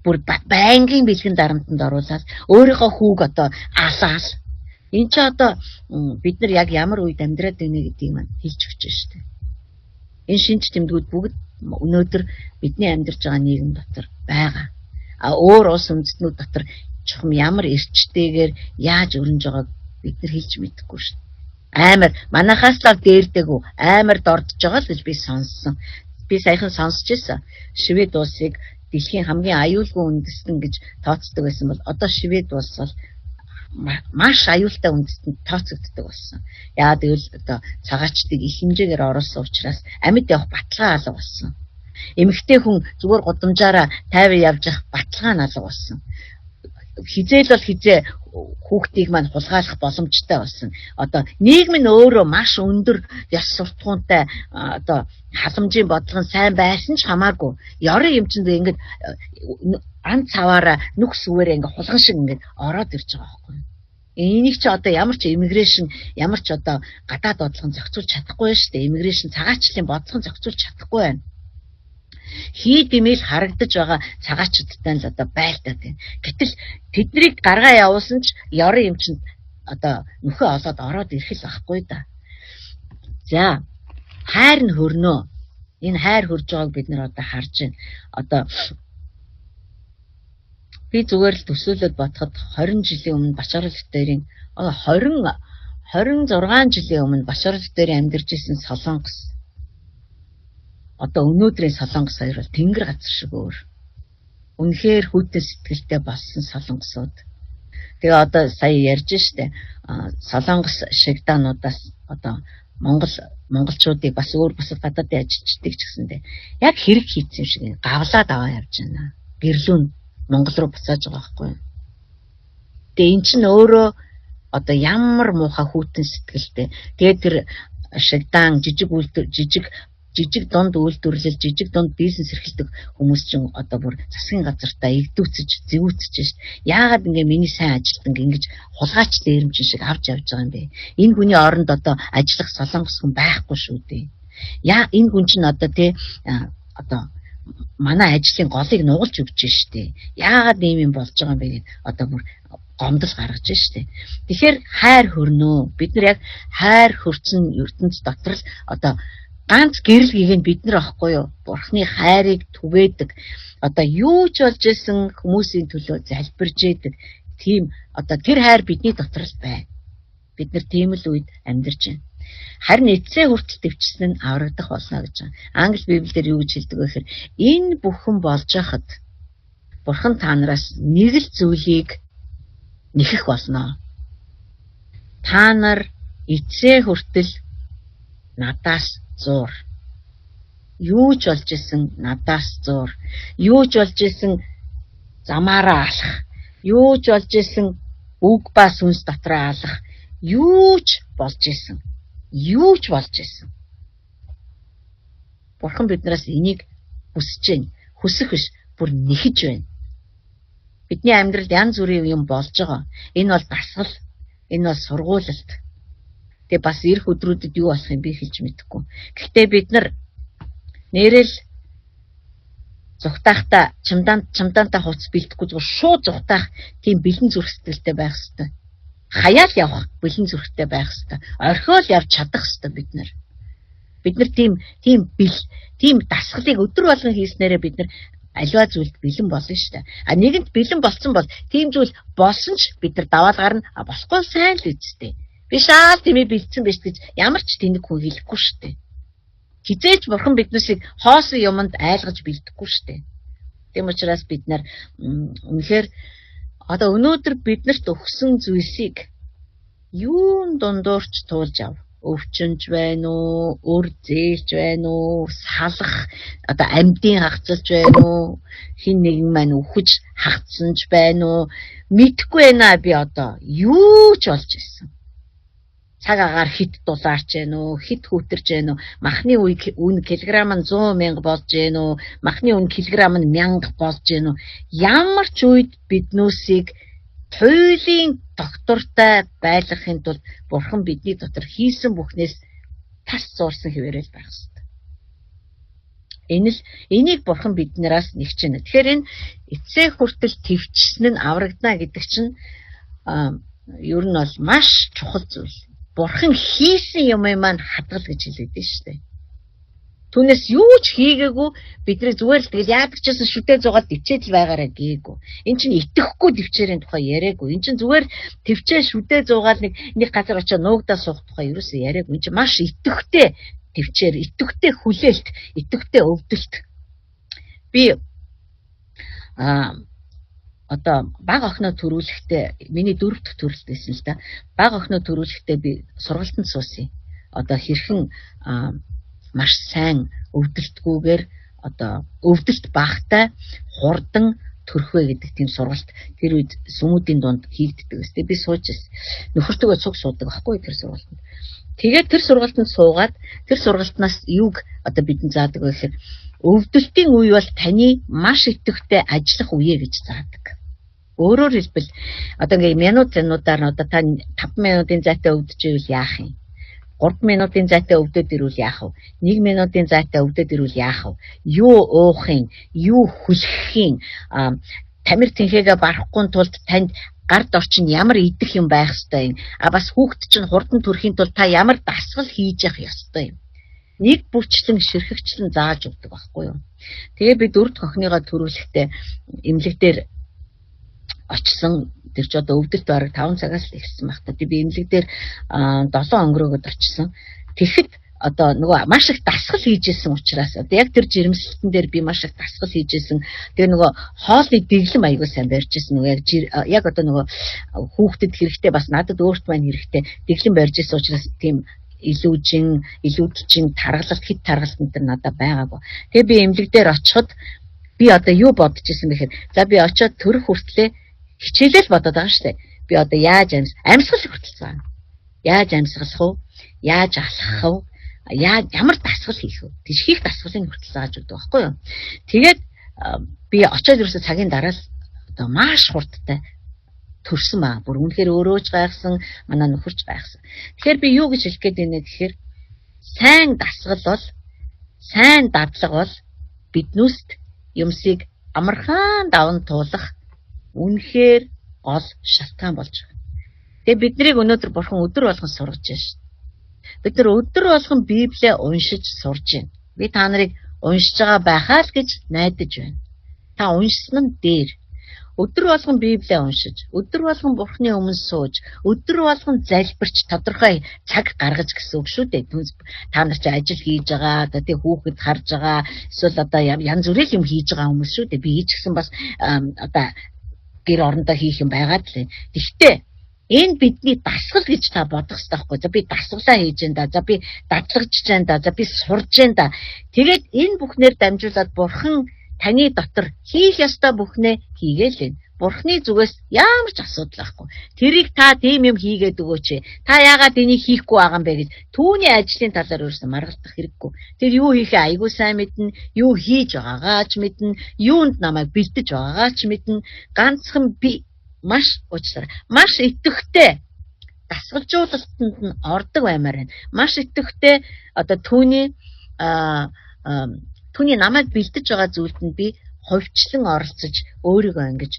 Speaker 2: бүр байнгын бэлгэн дарамтанд оруулаад өөрийнхөө хүүг одоо алаал. Энд чи одоо бид нар яг ямар үед амьдраад байна гэдгийг маань хэлж өгч шүү дээ. Энэ шинж тэмдгүүд бүгд өнөөдөр бидний амьдарч байгаа нийгэм дотор байгаа. А өөр улс үндэстнүүд дотор чухам ямар эрчтэйгээр яаж өрнөж байгааг бид нар хэлж мэдэхгүй шүү дээ. Амар манахаас л дээрдэгүү амар дордож байгаа л гэж би сонссон. Би саяхан сонсч ирсэн. Швед улсыг дэлхийн хамгийн аюулгүй үндэстэн гэж тооцдог байсан бол одоо Швед улс бол маш аюултай үндэстэнд тооцогддог болсон. Яа гэвэл одоо цагаачдыг их хэмжээгээр оруулсан учраас амьд явах баталгаа алга болсон. Эмэгтэй хүн зүгээр гудамжаараа тайван явж явах баталгаа нь алга болсон. Хизээл бол хизээ хүүхдийг маань хулгайлах боломжтой болсон. Одоо нийгэм нь өөрөө маш өндөр ёс суртахуунтай одоо халамжийн бодлого нь сайн байсан ч хамаагүй. Ёрын юм чинь ингээд ан цаваараа нүх сүвээрээ ингээд хулган шиг ингээд ороод ирж байгаа байхгүй юу? Энийг чи одоо ямар ч иммиграшн ямар ч одоо гадаад бодлогон зохицуулж чадахгүй шүү дээ. Иммиграшн цагаачлалын бодлогон зохицуулж чадахгүй байна. Хий дэмэл харагдаж байгаа цагаачдтай л одоо байлдаад байна. Гэтэл тэднийг гаргаа явуулсан ч ёрын юм чинь одоо нөхөө олоод ороод ирэх л байхгүй да. За, хайр нь хөрнөө. Энэ хайр хөрж байгааг бид нар одоо харж байна. Одоо би зүгээр л төсөөлөд бодоход 20 жилийн өмнө Бачарал битэрийн 20 26 жилийн өмнө Бачарал дээр амьдарч исэн Солонгос одоо өнөөдрийн Солонгос хоёр бол тэнгэр газар шиг өөр. Үнэхээр хүйтэн сэтгэлтэй болсон солонгосууд. Тэгээ одоо сая ярьж штэ, Солонгос шигдаануудаас одоо монголчуудыг бас өөр бусад гадаадын ажилчдыг ч гэсэндээ яг хэрэг хийцэн юм шиг гавлаад аваа явж байна. Гэрлүүн Монгол руу буцааж байгаа байхгүй юу? Тэгээ эн чинь өөрөө одоо ямар муухай хүйтэн сэтгэлтэй. Тэгээд тэр шигдаан жижиг үйлдвэр, жижиг дунд үйлдвэрлэл, жижиг дунд бизнес эрхэлдэг хүмүүс чинь одоо бүр засгийн газартаа эгдүүцэж, зэвүүцэж шít. Яагаад ингээ миний сайн ажилтан ингэж хулгайч дээрэмчин шиг авч явж байгаа юм бэ? Энэ хүний оронд одоо ажиллах солонгос хүн байхгүй шүү дээ. Яа, энэ хүн чинь одоо тий одоо манай ажлын голыг нугалж өгч штэ. Яагаад ийм юм болж байгаа юм бэ гэд одоо бүр гомдол гаргаж штэ. Тэгэхээр хайр хөрнөө. Бид нар яг хайр хөрцөн ертөнц дотор л одоо ганц гэрэл гэгэнд бид нар аахгүй юу? Бурхны хайрыг түгээдэг. Одоо юу ч болж исэн хүмүүсийн төлөө залбирж идэг. Тийм одоо тэр хайр бидний дотор л байна. Бид нар тийм л үед амьдарч байна. Харин эцсээ хүртэл төвчсөн нь аврагдах болно гэж байгаа. Англи Библиэр юу гэж хэлдэг вэ гэхээр энэ бүхэн болж байхад Бурхан та нараас нэг л зүйлийг нэхэх болно. Та нар эцсээ хүртэл надаас зуур. Юу ч болж исэн надаас зуур. Юу ч болж исэн замаараа алах. Юу ч болж исэн үг ба сүнс дотроо алах. Юу ч болж исэн. Юу ч болж исэн. Бурхан биднээс энийг хүсэж байна. Хүсэх биш, бүр нэхэж байна. Бидний амьдралд янз бүрийн юм болж байгаа. Энэ бол дасгал, энэ бол сургуулилт. Тэгээ бас ирэх өдрүүдэд юу болох юм би хэлж мэдэхгүй. Гэхдээ бид нар нэрэл зүхтаахта чамдаантай хувцас бэлдэхгүй зүгээр шууд зүхтаах тийм бэлэн зүрх сэтгэлтэй байх хэрэгтэй. Хаяал явах бэлэн зүрхтэй байх хэрэгтэй. Орхиол явж чадах хэрэгтэй бид нар. Бид нар тийм дасгалыг өдөр болгон хийснээрээ бид нар аливаа зүйлд бэлэн болно шүү дээ. А нэгэнт бэлэн болцсон бол тийм зүйл болсон ч бид нар даваал гарна. А болохгүй сайн л үсттэй. Би шаал тэмээ бэлдсэн биш гэж ямар ч тэнэг хүн хэлэхгүй шүү дээ. Хизээч бурхан биднээсийг хоосон юмд айлгаж бэлдэхгүй шүү дээ. Тийм учраас бид нар үнэхээр одоо өнөөдөр биднэрт өгсөн зүйлсийг юун дундуурч туулж ав. Өвчнж байна уу, өр зээлж байна уу, салах одоо амьдын хагцалж байна уу, хин нэгэн маань үхэж хагцсанж байна уу, мэдэхгүй байна би одоо юу ч болж исэн. Цаг агаар хит дулаарч байна уу, хит хүүтэрч байна уу, махны үн килограмм нь 100 мянга болж байна уу, махны үн килограмм нь 1000 болж байна уу. Ямар ч үед биднүүсийг туйлын доктортай байлгахын тулд Бурхан бидний дотор хийсэн бүхнээс тас зуурсан хэвээрэл байх ёстой. Энэ л энийг Бурхан биднээс нэгчнэ. Тэгэхээр энэ эцсээ хүртэл төвчсөн нь аврагдана гэдэг чинь ер нь бол маш чухал зүйл. Бурхан хийсэн юм маань хадгал гэж хэлээд шүү дээ. Түүнээс юу ч хийгээгүй бидний зүгээр л тэгэл яадаг ч гэсэн шүдэ зугаад төвчээд л байгаараа гээгүй. Эн чинь итгэхгүй төвчээрийн тухай яриаггүй. Эн чинь зүгээр төвчээ шүдэ зугаал нэг газар очиж нуугдаа суух тухай ерөөсөө яриаггүй. Эн чинь маш итгэвтэй төвчээр, итгэвтэй хүлээлт, итгэвтэй өвдөлт. Би одоо бага охиноо төрүүлэхдээ миний дөрөв дэх төрөлт байсан л да. Бага охиноо төрүүлэхдээ би сургалтанд суусан. Одоо хэрхэн маш сайн өвдөлтгүйгээр одоо өвдөлт багтай хурдан төрөх вэ гэдэг тийм сургалт тэр үед сүмүүдийн дунд хийгддэг ус. Би сууж ирсэн. Нөхөртөөгөө цуг суудаг байхгүй тэр сургалтанд. Тэгээд тэр сургалтанд суугаад тэр сургалтнаас юуг одоо бидэнд заадаг вэ гэхээр өвдөлтийн үе бол таны маш идэвхтэй ажиллах үе гэж заадаг. Өөрөөр хэлбэл одоо ингээ минут минутаар нь одоо та 5 минутын зайтай өвдөж ивэл яах юм? 3 минутын зайтай өвдөд ирвэл яах вэ? 1 минутын зайтай өвдөд ирвэл яах вэ? Юу уух юм? Юу хүлхэх юм? Тамир тэнхээгээ барахгүй тулд танд Гар дор чинь ямар идэх юм байх ёстой юм. А бас хүүхэд чинь хурдан төрхийн тулд та ямар дасгал хийж явах ёстой юм. Нэг бүрчлэн ширхэгчлэн зааж өгдөг байхгүй юу. Тэгээ би дөрөв дэх охиныгоо төрүүлэхдээ эмнэлэг дээр очсон. Тэр чи одоо өвдөлт бараг 5 цагаас л эхэлсэн байх та. Би эмнэлэг дээр 7 өнгөрөөгд очсон. Тэгэхэд одоо нөгөө маш их дасгал хийжсэн учраас одоо яг тэр жирэмслэлтэн дээр би маш их дасгал хийжсэн. Тэгээ нөгөө хоолны дэглэм аягүй сайн барьж исэн. Нөгөө яг одоо нөгөө хүүхдэд хэрэгтэй бас надад өөрт маань хэрэгтэй дэглэм барьж исэн учраас тийм илүүжин, илүүдэлчин таргалалт хит таргалт энэ төр надад байгаагүй. Тэгээ би эмнэлэг дээр очиход би одоо юу бодож исэн бэ гэхээр за би очиод төрөх хүртлээ хичээлээ л бодоод байгаа шүү дээ. Би одоо яаж амьсгал хүртэл заана. Яаж амьсгалах вэ? Яаж алхах вэ? Ямар дасгал хийх вэ? Тийш хийх дасгалыг хүртэл зааж өгдөг байхгүй юу? Тэгээд би очиод ерөөсөө цагийн дараа л одоо маш хурдтай төрсөн ба. Бүр үнэхээр өөрөө ч гайхсан, манай нөхөрч гайхсан. Тэгэхээр би юу гэж хэлэх гээд байна гэхээр сайн дасгал бол, сайн дадлага бол биднүүст юмсыг амархан даван туулах үнэхээр гол шалтгаан болж байгаа. Тэгээ биднийг өнөөдөр бурхан өдөр болгон сургаж байна шүү. Бид нар өдөр болгон Библийг уншиж сурж байна. Би та нарыг уншиж байгаа байхаа л гэж найдаж байна. Та уншсан нь дээр. Өдөр болгон Библийг уншиж, өдөр болгон Бурхны өмнө сууж, өдөр болгон залбирч тодорхой цаг гаргаж гэсэн үг шүү дээ. Та нар чи ажил хийж байгаа, одоо тий хүүхэд харж байгаа, эсвэл одоо янз бүрийн юм хийж байгаа хүмүүс шүү дээ. Би ч гэсэн бас одоо гэр орондоо хийх юм байгаад л байна. Гэхдээ энэ бидний дасгал гэж та бодох хэрэгтэй байхгүй. За би дасгалаа хийж байна да. За би дадлагж байна да. За би сурж байна да. Тэгээд энэ бүхнээр дамжуулаад Бурхан таны дотор хийх ёстой бүхнээ хийгээл байна. Бурхны зүгээс ямар ч асуудал байхгүй. Тэрийг та тийм юм хийгээд өгөөч. Та яагаад энийг хийхгүй байгаа юм бэ гэж түүний ажлын талаар өөрөөсөө маргалдах хэрэггүй. Тэр юу хийхээ айгүй сайн мэднэ, юу хийж байгаагаа ч мэднэ, юунд намайг бэлдэж байгаагаа ч мэднэ. Ганцхан би маш уучлаарай. Маш идэвхтэй дасгалжуулалтанд нь ордог баймаар байна. Маш идэвхтэй одоо түүний түүний намайг бэлдэж байгаа зүйлд нь би хувьчлан оролцож өөрийгөө ингэж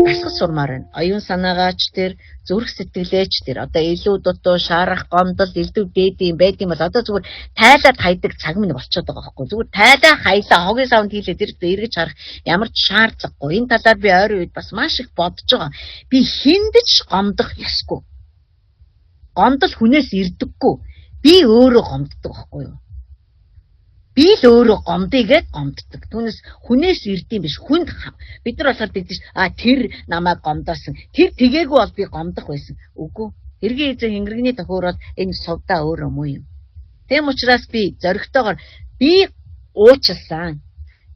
Speaker 2: дасгал сурмаар байна. Оюун санаагаач тэр, зүрх сэтгэлээч тэр, одоо илүү дутуу, шаарах, гомдол, илүү дээд юм байд юм бол одоо зүгээр тайлаад хайдаг цаг минь болчиход байгаа байхгүй. Зүгээр тайлаа хайлаа хогийн савнд хийлээ тэр эргэж харах ямар ч шаардлагагүй. Энэ талаар би ойрын үед бас маш их бодож байгаа. Би хүнд ч гомдох ёсгүй. Гомдол хүнээс ирдэггүй. Би өөрөө гомддог байхгүй юу? Би л өөрөө гомдъё гэд гомддог. Түүнээс хүнээс ирдэм биш. Хүнд бид нар болохоор тэгдэж а тэр намайг гомдоосон. Тэр тэгээгүй бол би гомдох байсан. Үгүй. Хэргийн эзэн хингэрэгний тохиорол энэ сувдаа өөрөө муу юм. Тэм учраас би зоригтойгоор би уучлсан.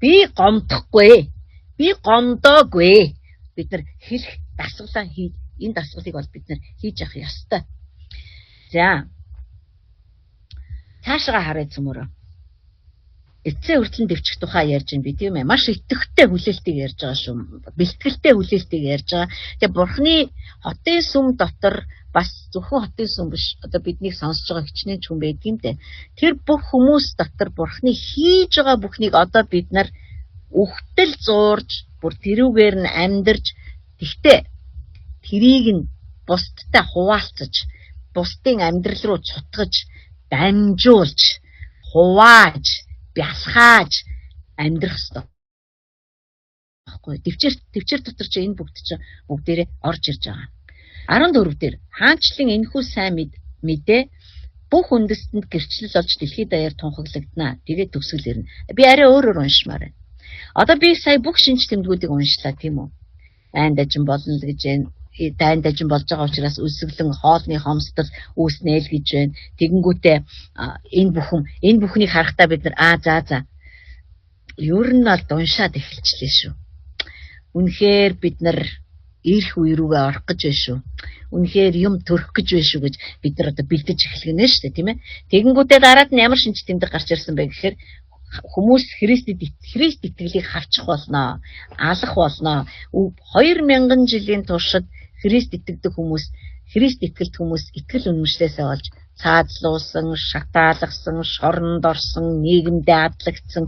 Speaker 2: Би гомдохгүй. Би гомдоогүй. Бид нар хэлэх дасгалаа хий. Энэ дасгалыг бол бид нар хийж явах ёстой. За. Цаашгаа харъя цөмөрөө. Эцсийн хүртэл дэвчих тухай ярьж байна би тийм ээ. Маш идэвхтэй хүлээлтийг ярьж байгаа шүү. Бэлтгэлтэй хүлээлтийг ярьж байгаа. Тэгээ Бурхны хотын сүм дотор бас зөвхөн хотын сүм биш. Одоо биднийг сонсож байгаа хичнээн ч хүн байдаг юм дээ. Тэр бүх хүмүүс дотор Бурхны хийж байгаа бүхнийг одоо бид нар үхтэл зуурж, бүр тэрүүгээр нь амьдарч, тэгтээ тэрийг нь бусдтай хуваалцаж, бусдын амьдрал руу цутгаж, дамжуулж, хувааж, бялхааж амьдрах ёстой. Баггүй. Төвчээр дотор чи энэ бүгд чи бүгдээрээ орж ирж байгаа. 14 дээр хаанчлан энэхүү сайн мэдээ бүх үндэстэнд гэрчлэл олж дэлхийд даяар тунхаглагдана. Тэгээд төгсгөл ирнэ. Би арай өөрөөр уншмаар байна. Одоо би сая бүх шинж тэмдгүүдийг уншлаа тийм үү? Айн дажин болно л гэж байна. Дайн дажин болж байгаа учраас өсөглөн хоолны хомсдол үүснэ л гэж байна. Тэгэнгүүтээ энэ бүхнийг харахтаа бид нар за ер нь бол дуншаад эхэлчлээ шүү. Үнэхээр бид нар ирэх үе рүүгээ орох гэж байна шүү. Үнэхээр юм төрөх гэж байна шүү гэж бид нар одоо бэлдэж эхлэх нэ шүү дээ, тийм ээ. Тэгэнгүүтээ дараад нь ямар шинж тэмдэг гарч ирсэн бэ гэхээр хүмүүс Христ итгэлийг хавчих болно, алах болно. 2000 жилийн туршид Христ итгэдэг хүмүүс, Христ итгэлт хүмүүс итгэл үнэмшлээсээ олж цаазлуулсан, шатаалгасан, шоронд орсон, нийгэмдээ адлагдсан,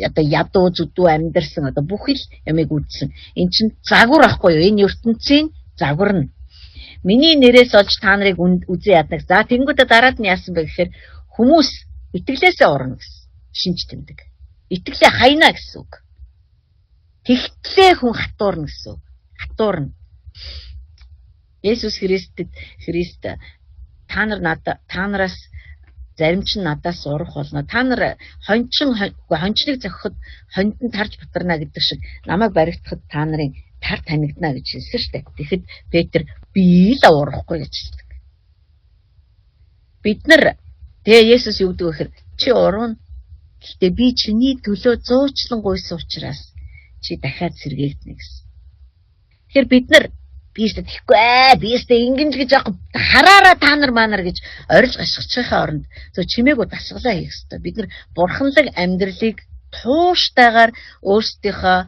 Speaker 2: одоо ядуу зүдүү амьдарсан, одоо бүх л ямыг үзсэн. Эн чинь загвар ахгүй юу? Энэ ертөнцийн Загварна. Миний нэрээс олж та нарыг үзэн ядна. За тэнгуүдэ дараад нь яасан бэ гэхээр хүмүүс итгэлээсээ урна гэсэн. Шинж тэмдэг. Итгэлээ хайна гэсэн үг. Тэгтлээ хүн хатуурна гэсэн үг. Хатуурна. Есүс Христ та нар надад та нараас зарим чинь надаас урах болно. Та нар хончныг зохиход хонд нь тарж бутарна гэдэг шиг намайг баригдахад та нарын тар танигдана гэж хэлсэн шүү дээ. Тэгэхэд Петр би л урахгүй гэж хэлдэг. Бид нар тэгээ Есүс юу гэдэг вэ гэхээр чи урна. Гэхдээ би чиний төлөө зуучлан гуйсан учраас чи дахиад сэргээгдэнэ гэсэн. Тэгэхээр бид нар би өстө тэхгүй би өстө ингэн л гэж яах хараараа та нар маанар гэж орилж гашгчихын оронд зөв чимээгүй дасгалаа хийх ёстой. Бид нар бурханлаг амьдралыг тууштайгаар өөрсдийнхөө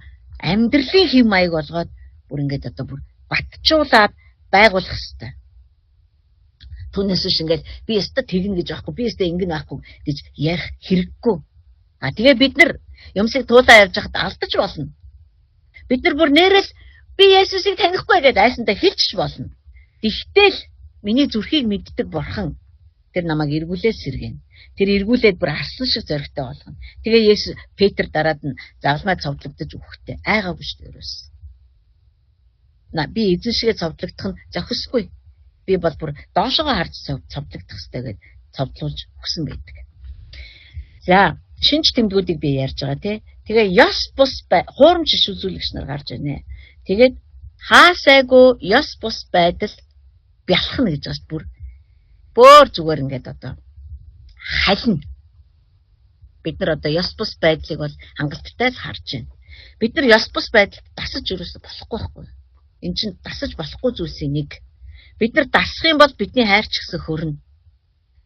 Speaker 2: амьдралын хэв маяг болгоод бүр ингээд одоо бүр батжуулаад байгуулах ёстой. Түүнээс биш ингээд би өстө тэгнэ гэж байхгүй, би өстө ингэн байхгүй гэж ярих хэрэггүй. А тэгээ бид нар юмсыг туулаа явж байхад алдаж болно. Бид нар бүр нэрэл би Есүсийг танихгүй гэдээ айсандаа хэлчих болно. Тэгтэл миний зүрхийг мэддэг бурхан тэр намайг эргүүлээд сэргэнэ. Тэр эргүүлээд бүр арслан шиг зоригтой болгоно. Тэгээ Есүс Петр дараад нь загалмай цовдлогдож өгөхдөө айгаагүй шүү дээ ерөөс. Би эзэн шигээ цовдлогдох нь зохисгүй. Би бол бүр доошогоо харж цовдлогдох хэрэгтэй гэд цовдлуулж өгсөн байдаг. За, шинж тэмдгүүдийг би ярьж байгаа тий. Тэгээ ёс бус хуурамч иш үзүүлэгч нар гарч ирнэ. Тэгээд хаасайгүй ёс бус байдал бялхна гэж байгаа шүү бүр. Бөөр зүгээр ингээд одоо халина. Бид нар одоо ёс бус байдлыг бол хангалттай л харж байна. Бид нар ёс бус байдалд дасаж юусоо болохгүй байхгүй. Эн чинь дасаж болохгүй зүйлсийн нэг. Бид нар дасах юм бол бидний хайр ч гэсэн хөрнө.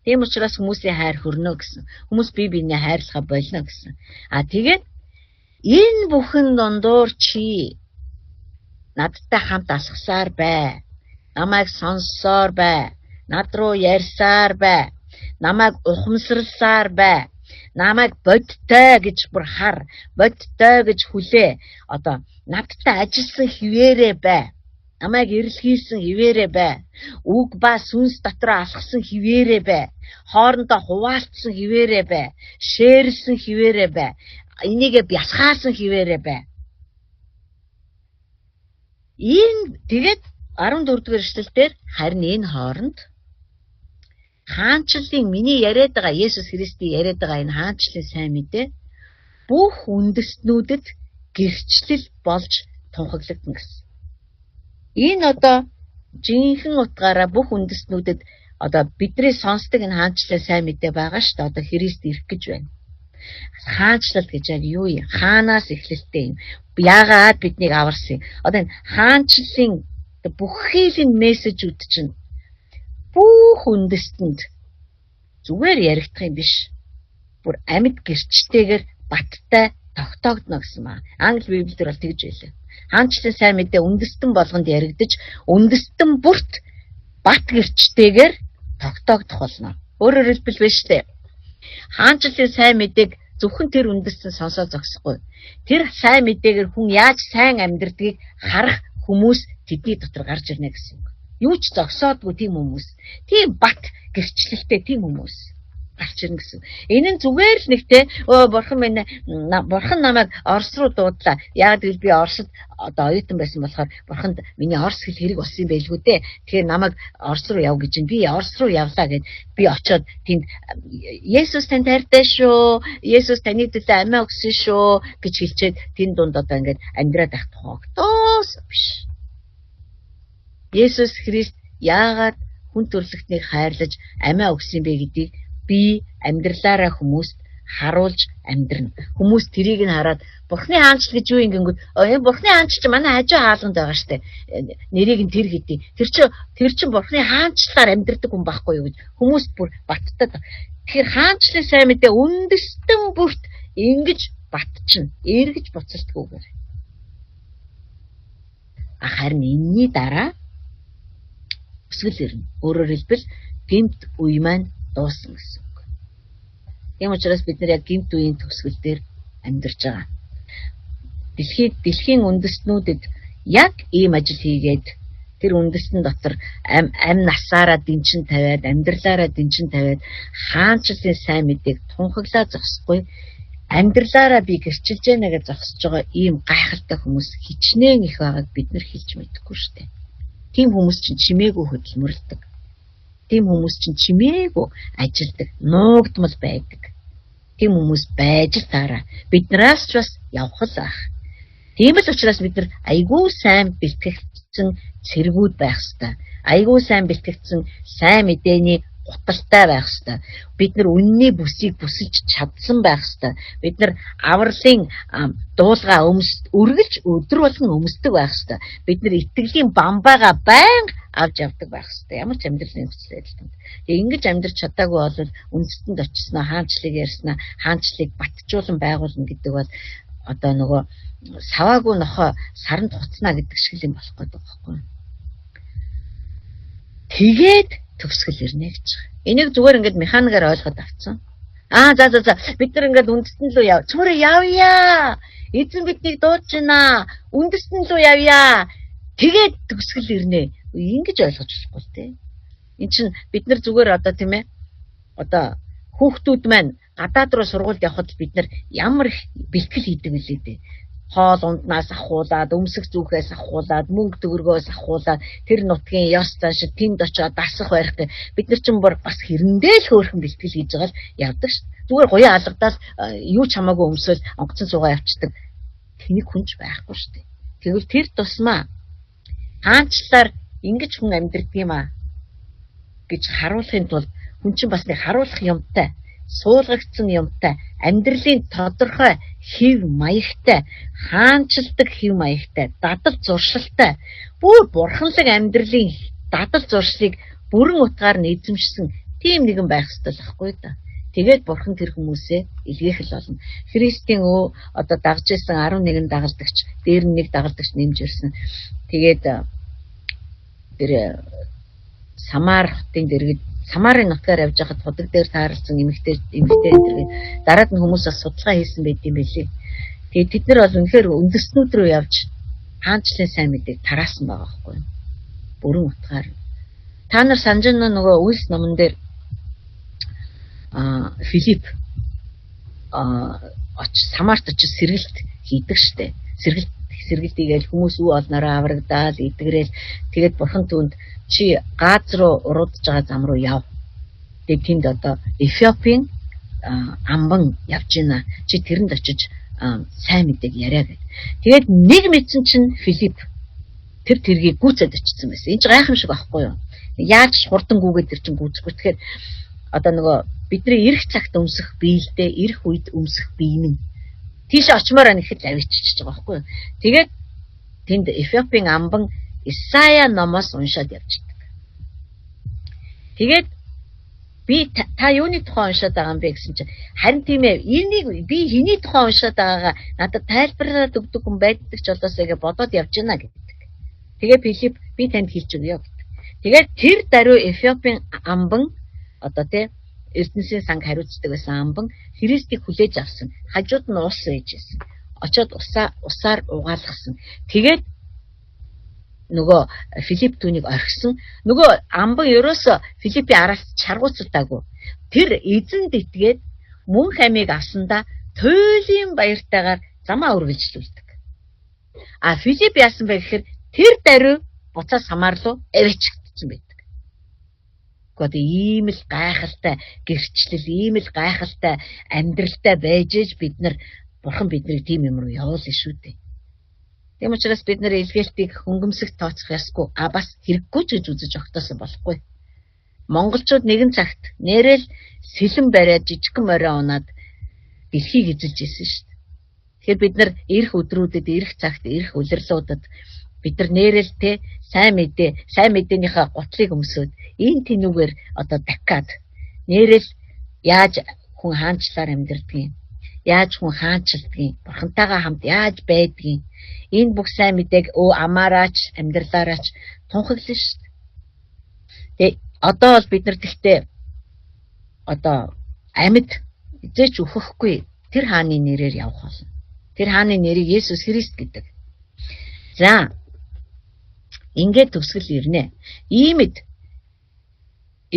Speaker 2: Тийм учраас хүмүүсийн хайр хөрнө гэсэн. Хүмүүс бие биенээ хайрлахаа болно гэсэн. А тэгээд энэ бүхэн дундуур чи надтай хамт алхасаар бай. Намайг сонссоор бай. Над руу ярьсаар бай. Намайг ухамсарласаар бай. Намайг бодтой гэж бүр хар, бодтой гэж хүлээ. Одоо надтай ажилласан хിവэрэ бай. Намайг эрэлхийлсэн хിവэрэ бай. Үг ба сүнс дотроо алхсан хിവэрэ бай. Хоорондоо хуваалцсан хിവэрэ бай. Шеэрлсэн хിവэрэ бай. Энийгээ бясхаасан хിവэрэ бай. Энэ тэгээд 14 дугаар эшлэл дээр харин энэ хооронд хаанчлалын миний яриад байгаа Есүс Христийн яриад байгаа энэ хаанчлалын сайн мэдээ бүх үндэстнүүдэд гэрчлэл болж тунхаглагдана гэсэн. Энэ одоо жинхэнэ утгаараа бүх үндэстнүүдэд одоо бидний сонсдог энэ хаанчлалын сайн мэдээ байгаа шүү дээ. Одоо Христ ирэх гэж байна. Хаанчлал гэж яг юу юм? Хаанаас эхлэлтэй юм? Яагаад биднийг аварсан юм? Одоо энэ хаанчлалын бүхий л энэ мессежүүд чинь бүх үндэстэнд зүгээр яригдах юм биш. Бүр амьд гэрчтэйгээр баттай тогтоогдно гэсэн ба. Англи Библиэлд бол тэгж байлаа. Хаанчлалын сайн мэдээ үндэстэн болгонд яригдаж, үндэстэн бүрт бат гэрчтэйгээр тогтоогдох болно. Өөрөөр хэлбэл биш үү? Хаанчлалын сайн мэдээг зөвхөн тэр үндэстэн сонсоо зогсохгүй. Тэр сайн мэдээгээр хүн яаж сайн амьдрдгийг харах хүмүүс тэдний дотор гарч ирнэ гэсэн үг. Юу ч зогсоодгүй тийм хүмүүс. Тийм бат гэрчлэлтэй тийм хүмүүс гарч ирнэ гэсэн. Энэ нь зүгээр л нэгтэй бурхан минь бурхан намайг Орос руу дуудлаа. Яг гэвэл би Оросд одоо оюутан байсан болохоор бурханд миний орос хэл хэрэг болсон юм байлгүй дээ. Тэгэхээр намайг Орос руу яв гэж би Орос руу явлаа гэд би очиод тэнд Есүс танд хайртай шүү. Есүс таны төлөө амиа өгсөн шүү гэж хэлчихэд тэнд дунд одоо ингээд амьдраад байх тухай огтоос биш. Есүс Христ яагаад хүн төрлөختнийг хайрлаж амиа өгсөн бэ гэдгийг би амьдралаараа хүмүүст харуулж амьдрна. Хүмүүс тэрийг нь хараад Бурхны хаанчлал гэж юу юм гингүүд энэ Бурхны хаанчлал чинь манай хажуу хаалганд байгаа штэ. Нэрийг нь тэр гэдэг. Тэр чинь Бурхны хаанчлалаар амьдрдаг хүн байхгүй юу гэж хүмүүст бүр баттай. Тэгэхээр хаанчлалын сайн мэдээ үндэстэн бүрт ингэж батчна. Эргэж буцалтгүйгээр. Харин энэний дараа өсгөл ирнэ. Өөрөөр хэлбэл гэмт үе маань дуусна гэсэн үг. Тийм учраас бид нар яг гэмт үеийн төгсгөл дээр амьдарч байгаа. Дэлхийн үндэстнүүдэд яг ийм ажил хийгээд Тэр үндэстэн дотор ам насаараа дэнчин тавиад, амьдралаараа дэнчин тавиад хаанчлалын сайн мэдээг тунхаглаа зогсохгүй, амьдралаараа би гэрчилж яана гэж зогсож байгаа ийм гайхалтай хүмүүс хичнээн их байгааг бид нар хэлж мэдэхгүй шүү дээ. Тийм хүмүүс чинь чимээгүй хөдөлмөрлөдөг. Тийм хүмүүс чинь чимээгүй ажилдаг, нуугдмал байдаг. Тийм хүмүүс байж л таараа. Биднээс ч бас явах л ах. Тийм л учраас бид нар айгүй сайн бэлтгэгдсэн цэргүүд байх ёстой. Айгүй сайн бэлтгэгдсэн сайн мэдээний гуталтай байх ёстой. Бид нар үнний бүсийг бүсэлж чадсан байх ёстой. Бид нар авралын дуулгаа өргөлж өдөр болгон өмсдөг байх ёстой. Бид нар итгэлийн бамбайгаа байнга авч явдаг байх ёстой. Ямар ч амьдралын нөхцөл байдалд. Тэгээ ингэж амьдрч чадаагүй бол үндэстэнд очисноо, хаанчлыг ярьснаа, хаанчлыг батжуулан байгуулна гэдэг бол одоо нөгөө саваагүй нохоо саранд хуцнаа гэдэг шиг юм болох гэдэг байхгүй. Тэгээд төгсгөл ирнэ гэж байгаа. Энийг зүгээр ингээд механикаар ойлгоод авцсан. Аа за за за бид нар ингээд үндэстэн лөө яв. Цөмөрөө явъя. Эзэн биднийг дуудаж байна. Үндэстэн лөө явъя. Тэгээд төгсгөл ирнэ. Ингэж ойлгож болохгүй л дээ. Эн чин бид нар зүгээр одоо тийм ээ одоо хүүхдүүд маань гадаад руу сургуульд явхад бид нар ямар их бэлтгэл хийдэг вүлээ дээ. Хоол унднаас ахуулаад, өмсөх зүүхээс ахуулаад, мөнгө төгрөгөөс ахуулаад, тэр нутгийн ёс заншил тэнд очиод дасах барих гэх. Бид нар чинь бас хэрэндээ л хөөрхөн бэлтгэл хийж байгаа л явдаг ш. Зүгээр гоёо алгадаал юу ч хамаагүй өмсөөл онгоцон суугаа явцдаг. Тэнийг хүнч байхгүй ш. Тэгвэл тэр тусмаа хаанчлалаар ингэж хүн амьдрдаг юм аа гэж харуулахын тулд хүн чинь бас нэг харуулах юмтай, суулгагдсан юмтай, амьдралын тодорхой хэв маягтай, хаанчилдаг хэв маягтай, дадал зуршилтай, бүр бурханлаг амьдралын дадал зуршлыг бүрэн утгаар нь эзэмшсэн тийм нэгэн байх ёстой л байхгүй да. Тэгээд бурхан тэр хүмүүсээ илгээх л болно. Христийн одоо дагж исэн 11 дагалдагч, дээр нь нэг дагалдагч нэмж ирсэн. Тэгээд тэр Самар хотын дэргэд Самарын нутгаар явж байхад худаг дээр тааралцсан эмэгтэй энэ дараад нь хүмүүс бас судалгаа хийсэн байт юм билээ. Тэгээд тэд нар бол үнэхээр үндэстнүүд рүү явж хаанчлалын сайн мэдээг тараасан байгаа байхгүй юу? Бүрэн утгаар. Та нар санаж байна нөгөө Үйлс номон дээр Филипп Самарт очиж сэргэлт хийдэг штэ. Сэргэлт хийгээл хүмүүс үе олноороо аврагдаал эдгэрэл. Тэгээд бурхан түүнд чи Газ руу уруудж байгаа зам руу яв. Тэгээд тэнд одоо Эфиопийн амбан явж байна. Чи тэрэнд очиж сайн мэдээг яриа гэд. Тэгээд нэг мэдсэн чинь Филипп тэр тэргийг гүйцээд очсон байсан. Энэ ч гайхамшиг байхгүй юу? Яаж хурдан гүгээд тэр чинь гүйцэхгүй. Тэгэхээр одоо нөгөө бидний ирэх цагт өмсөх биелдээ ирэх үед өмсөх бие минь. Тийш очимоор байна гэхэд авчиж байгаа байхгүй юу? Тэгээд тэнд Эфиопийн амбан Исая номоос уншаад явждаг. Тэгээд би та юуны тухай уншаад байгаа юм бэ гэсэн чинь харин тийм ээ энийг би хэний тухай уншаад байгаагаа надад тайлбарлаад өгдөг хүн байдаг ч болоосаа гэж бодоод явж байна гэдэг. Тэгээ Филипп би танд хэлж өгье гэдэг. Тэгээд тэр даруй Эфиопийн амбан одоо тий Эрдэнэсийн санг хариуцдаг байсан амбан Христийг хүлээж авсан. Хажууд нь ус ээж байсан. Очоод усаар угаалгасан. Тэгээд нөгөө Филипп түүнийг орхисон. Нөгөө амбан ерөөсө Филиппийн араас чаргууцалтаагүй. Тэр эзэнд итгээд мөн хамийг авсандаа туйлын баяртайгаар замаа үргэлжлүүлдэг. А Филипп яасан бэ гэхээр тэр даруй буцаа Самар руу авчигдсан байдаг. Одоо ийм л гайхалтай гэрчлэл, ийм л гайхалтай амьдралтай байж ээж бид нар бурхан биднийг тийм юм руу явуулна шүү дээ. Тийм учраас бид нэр илгээлтийг хөнгөмсөх тооцох ёсгүй. А бас хэрэггүй ч гэж үзэж огтоосоо болохгүй. Монголчууд нэгэн цагт нэрэл сэлэн бариад жижигхэн морин унаад дэлхийг эзэлж ирсэн шүү дээ. Тэгэхээр бид нар ирэх өдрүүдэд, ирэх цагт, ирэх улирлуудад бид нар нэрэл те сайн мэдээ, сайн мэдээнийхээ гутлыг өмсөөд энэ тэнүүгээр одоо дахиад нэрэл яаж хүн хаанчлаар амьдэрдэг юм, яаж хүн хаанчилдгийг, бурхантайгаа хамт яаж байдгийг энэ бүх сайн мэдээг амаараач, амьдралаараач тунхаглана шүү дээ. Тэгээ одоо бол бид нар тэгтээ одоо амьд эзээч өөхөхгүй тэр хааны нэрээр явах болно. Тэр хааны нэрийг Есүс Христ гэдэг. За Ингээд төгсгөл ирнэ. Иймд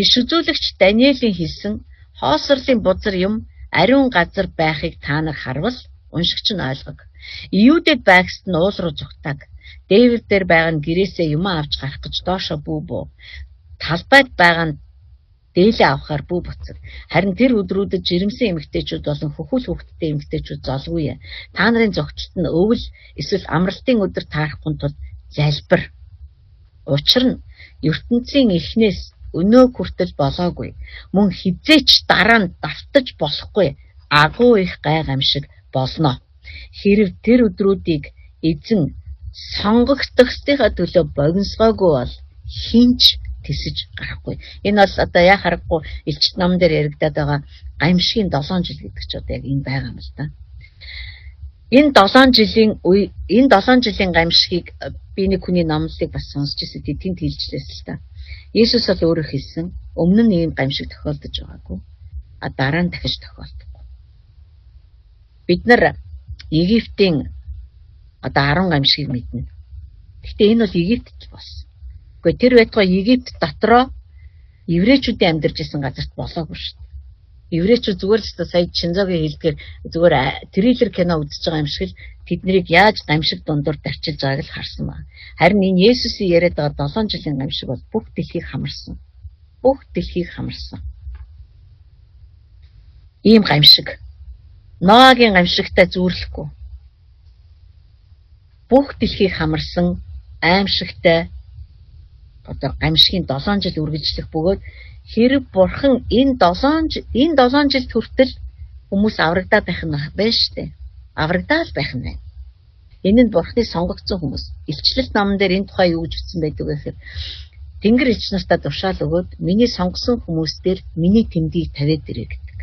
Speaker 2: иш үзүүлэгч Даниэлийн хэлсэн хоосрлын бузар юм ариун газар байхыг та нар харвал уншигч нь ойлгог. Иудэд байгсад нь уул руу зүгтаг. Дээвэр дээр байгаа нь гэрээсээ юм авч гарах гэж доошо бүү буу. Талбайд байгаа нь дээлээ авахар бүү буцаг. Харин тэр өдрүүдэд жирэмсэн эмэгтэйчүүд болон хөхүүл хүүхэдтэй эмэгтэйчүүд золгүй. Та нарын зогтлолт нь өвөл эсвэл амралтын өдөр таарахгүй тул залбир. Учир нь ертөнцийн эхнээс өнөө хүртэл болоогүй. Мөн хизээч дараа нь давтаж болохгүй агуу их гай гамшиг болно. Хэрв тэр өдрүүдийг эзэн сонгогдохстынхаа төлөө богиносгоогүй бол хинч тэсэж гарахгүй. Энэ бол одоо яа харахгүй элчит нам дээр яригадаад байгаа гамшигын 7 жил гэдэг чи одоо яг энэ байгаа юм л да. Энэ 7 жилийн үе, энэ 7 жилийн гамшигыг би нэг хүний номлолыг бас сонсч ирсэн. Тэнд хэлжлээс л та. Есүс бол өөрөө хэлсэн, өмнө нь ийм гамшиг тохиолдож байгаагүй. А дараа нь дахиж тохиолдохгүй. Бид нар Египтийн одоо 10 гамшигыг мэднэ. Гэхдээ энэ бол Египтэд болсон. Гэхдээ тэр байтугай Египт дотроо еврейчүүдийн амьдарч исэн газарт болоогүй шүү дээ. Еврейчүүд зүгээр л сая Чинзогийн хэлдгээр зүгээр триллер кино үзэж байгаа юм шиг л тэднийг яаж гамшиг дундуур дарчилж байгааг л харсан байна. Харин энэ Есүсийн яриад байгаа 7 жилийн гамшиг бол бүх дэлхийг хамарсан. Бүх дэлхийг хамарсан. Ийм гамшиг. Ноагийн гамшигтай зүүрлэхгүй. Бүх дэлхийг хамарсан аимшигтай одоо гамшигын 7 жил үргэлжлэх бөгөөд хэрэг бурхан энэ 7 жилд хүртэл хүмүүс аврагдаад байх нь байна шүү дээ. Аврагдаал байх нь байна. Энэ нь бурхны сонгогдсон хүмүүс. Илчлэл номон дээр энэ тухай юу гэж бичсэн байдаг вэ гэхээр Тэнгэр элч нартаа тушаал өгөөд миний сонгосон хүмүүс дээр миний тэмдгийг тавиад ирээ гэдэг.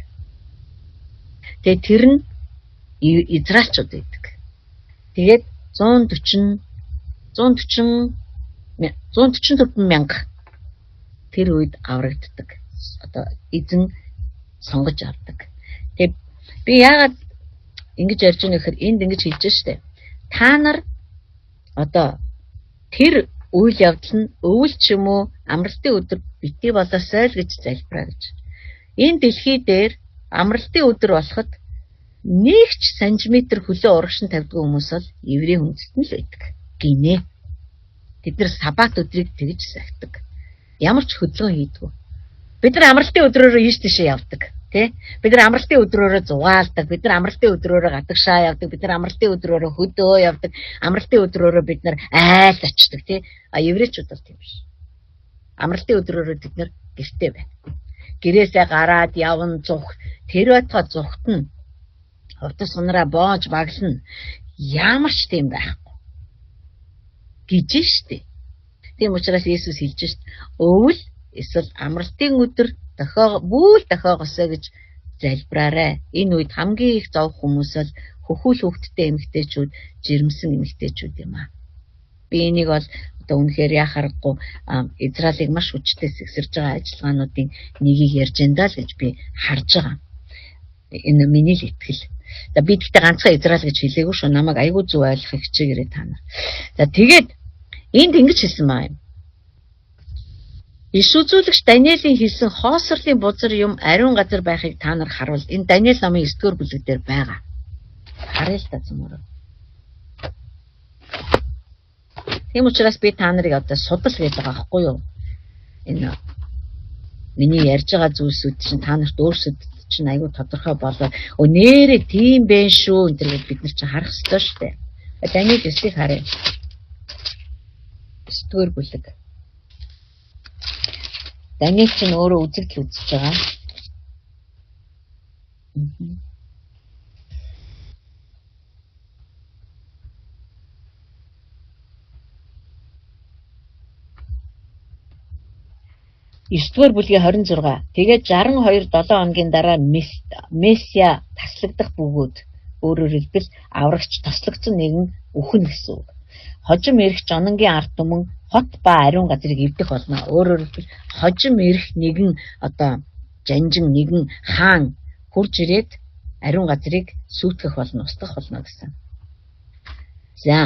Speaker 2: Тэгээ тэр нь Израильчууд байдаг. Тэгээд 144 мянга тэр үед аврагддаг. Одоо эзэн сонгож авдаг. Тэгээ би яагаад ингэж ярьж байгаа нөхөр энд ингэж хэлж штэ. Та нар одоо тэр үйл явдал нь өвөл ч юм уу амралтын өдөр битгий болоосай л гэж залбираа гэж. Энэ дэлхий дээр амралтын өдөр болоход нэг ч сантиметр хөлөө урагш нь тавьдгүй хүмүүс бол еврей үндэстэн л байдаг гинэ. Тэд нар сабат өдрийг тэгж сахидаг. Ямар ч хөдөлгөөн хийдэггүй. Бид нар амралтын өдрөөрөө ийш тийшээ явдаг. Тэ? Бид нар амралтын өдрөөрөө зугаалдаг. Бид нар амралтын өдрөөрөө гадагшаа явдаг. Бид нар амралтын өдрөөрөө хөдөө явдаг. Амралтын өдрөөрөө бид нар айлд очдог, тэ? А еврейчүүд бол тийм биш. Амралтын өдрөөрөө тэд нар гэртээ байна. Гэрээсээ гараад явна, зух. Тэр байтугай зугтана. Хувцас сунараа боож баглана. Ямар ч тийм байхгүй гэж штэ. Тийм учраас Есүс хэлж штэ. Өвөл эсвэл амралтын өдөр бүүл дохиогосоо гэж залбираарай. Энэ үед хамгийн их зовх хүмүүс л хөхүүл хүүхэдтэй эмэгтэйчүүд, жирэмсэн эмэгтэйчүүд юм аа. Би энийг бол одоо үнэхээр яа харахгүй Израилийг маш хүчтэй сэгсэрж байгаа ажиллагаануудын нэгийг ярьж энэ даа л гэж би харж байгаа. Энэ миний л итгэл. За би тэгтээ ганцхан Израиль гэж хэлээгүй шүү. Намайг айгүй зөв ойлгохыг хичээгээрэй та нар. За тэгээд энд ингэж хэлсэн маа юм. Иш үзүүлэгч Даниэлийн хэлсэн хоосрлын бузар юм ариун газар байхыг та нар харвал энэ Даниэл номын 9-р бүлэг дээр байгаа. Харъя л та цөмөрөө. Тийм учраас би та нарыг одоо судал гэж байгаа байхгүй юу? Энэ миний ярьж байгаа зүйлсүүд чинь та нарт өөрсдөд чинь айгүй тодорхой болоод нэрээ тийм бэ шүү энэ төр гэж бид нар чинь харах ёстой шүү дээ. Даниэл 9-ийг харъя. 9-р бүлэг. Даниэл чинь өөрөө үзэгдэл үзэж байгаа. 9-р бүлгийн 26. Тэгээд 62 7 хоногийн дараа Месиа таслагдах бөгөөд өөрөөр хэлбэл аврагч тослогдсон нэгэн үхэн гэсэн үг. Хожим ирэх жононгийн ард түмэн хот ба ариун газрыг эвдэх болно. Өөрөөр хэлбэл хожим ирэх нэгэн одоо жанжин нэгэн хаан хурж ирээд ариун газрыг сүйтгэх болно, устгах болно гэсэн. За.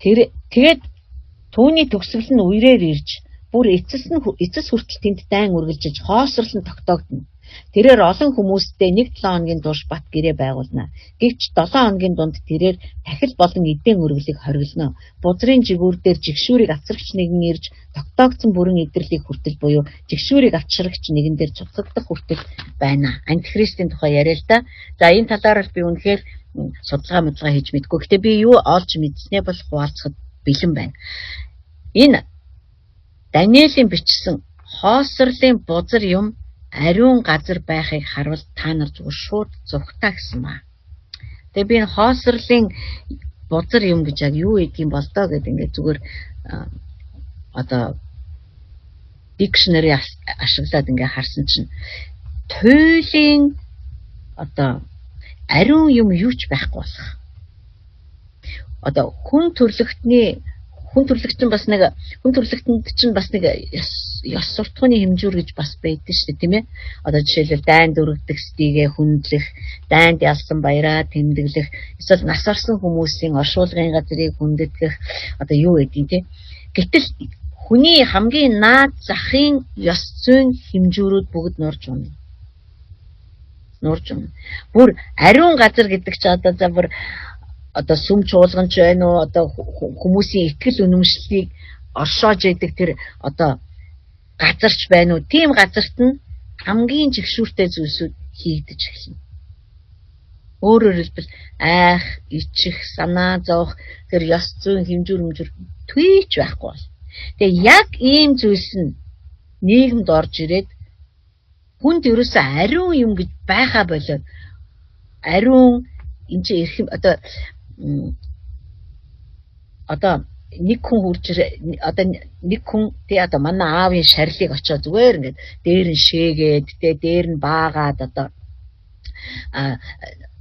Speaker 2: Тэр тэгээд түүний төгсгөл нь үерээр ирж бүр эцэс нь эцэс хүртэл тэнд дайн үргэлжиж хоосрол нь тогтоогдоно. Тэрээр олон хүмүүстэй 1-7 хоногийн турш бат гэрээ байгуулна. Гэвч 7 хоногийн дунд тэрээр тахил болон эдэн өргөлийг хориглоно. Бузрын жигүүр дээр жигшүүрийг авчрагч нэгэн ирж тогтоогдсон бүрэн идэрлийг хүртэл буюу жигшүүрийг авчрагч нэгэн дээр цуцлагдах хүртэл байна. Антихристийн тухай яриа л да. За энэ талаар би үнэхээр судалгаа мэдлага хийж мэдгүй. Гэтэ би юу олж мэдснээ бол хуваалцахад бэлэн байна. Энэ Даниэлийн бичсэн хоосрлын бузар юм ариун газар байхыг харвал та нар зүгээр шууд зүхтаа гэсэн ба. Тэгээ би энэ хоосрлын бузар юм гэж яг юу гэдгийг бол доо гэд ингээд зүгээр одоо dictionary ашиглаад ингээ харсан чинь туйлын одоо ариун юм юу ч байхгүй болох. Одоо хүн төрлөختний хүн төрлөختөн бас нэг хүн төрлөختөнд чинь бас нэг ёс суртахууны хэмжүүр гэж бас байдаг шүү дээ, тийм ээ. Одоо жишээлбэл дайнд өргөдөх стигээ хүндлэх, дайнд ялсан баяраа тэмдэглэх, эсвэл нас орсон хүмүүсийн оршуулгын газрыг хүндэтгэх одоо юу гэдгийг тийм. Гэтэл хүний хамгийн наад захын ёс зүйн хэмжүүрүүд бүгд нурж унана. Нурж унана. Бүр ариун газар гэдэг чи одоо за бүр одоо сүм чуулганч байна уу, одоо хүмүүсийн итгэл үнэмшлийг оршоож идэг тэр одоо газарч байна уу, тийм газарт нь хамгийн жигшүүртэй зүйлсүүд хийгдэж эхэлнэ. Өөрөөр хэлбэл айх, ичих, санаа зовох тэр ёс зүйн хэмжүүр твийч байхгүй бол. Тэгээ яг ийм зүйлс нь нийгэмд орж ирээд хүнд ерөөсөө ариун юм гэж байхаа болоод ариун энэ чинь эрхэм одоо нэг хүн хурж одоо нэг хүн тий одоо манай аавын шарилыг очоо зүгээр ингээд дээр нь шээгээд тий дээр нь баагаад одоо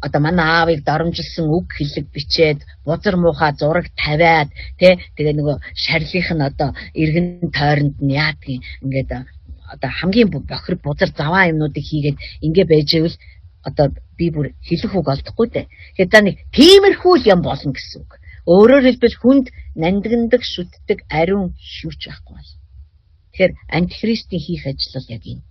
Speaker 2: одоо манай аавыг доромжилсан үг хэлэг бичээд бузар муухай зураг тавиад тий тэгээ нөгөө шарилынх нь одоо эргэн тойронд нь яадгийн ингээд одоо хамгийн бохир бузар заваа юмнуудыг хийгээд ингээ байж ивэл одоо би бүр хэлэх үг олдохгүй дээ. Тэгэхээр за нэг тиймэрхүү л юм болно гэсэн үг. Өөрөөр хэлбэл хүнд нандиндаг, шүтдэг ариун шүүч байхгүй бол. Тэгэхээр антихристийн хийх ажил бол яг энэ.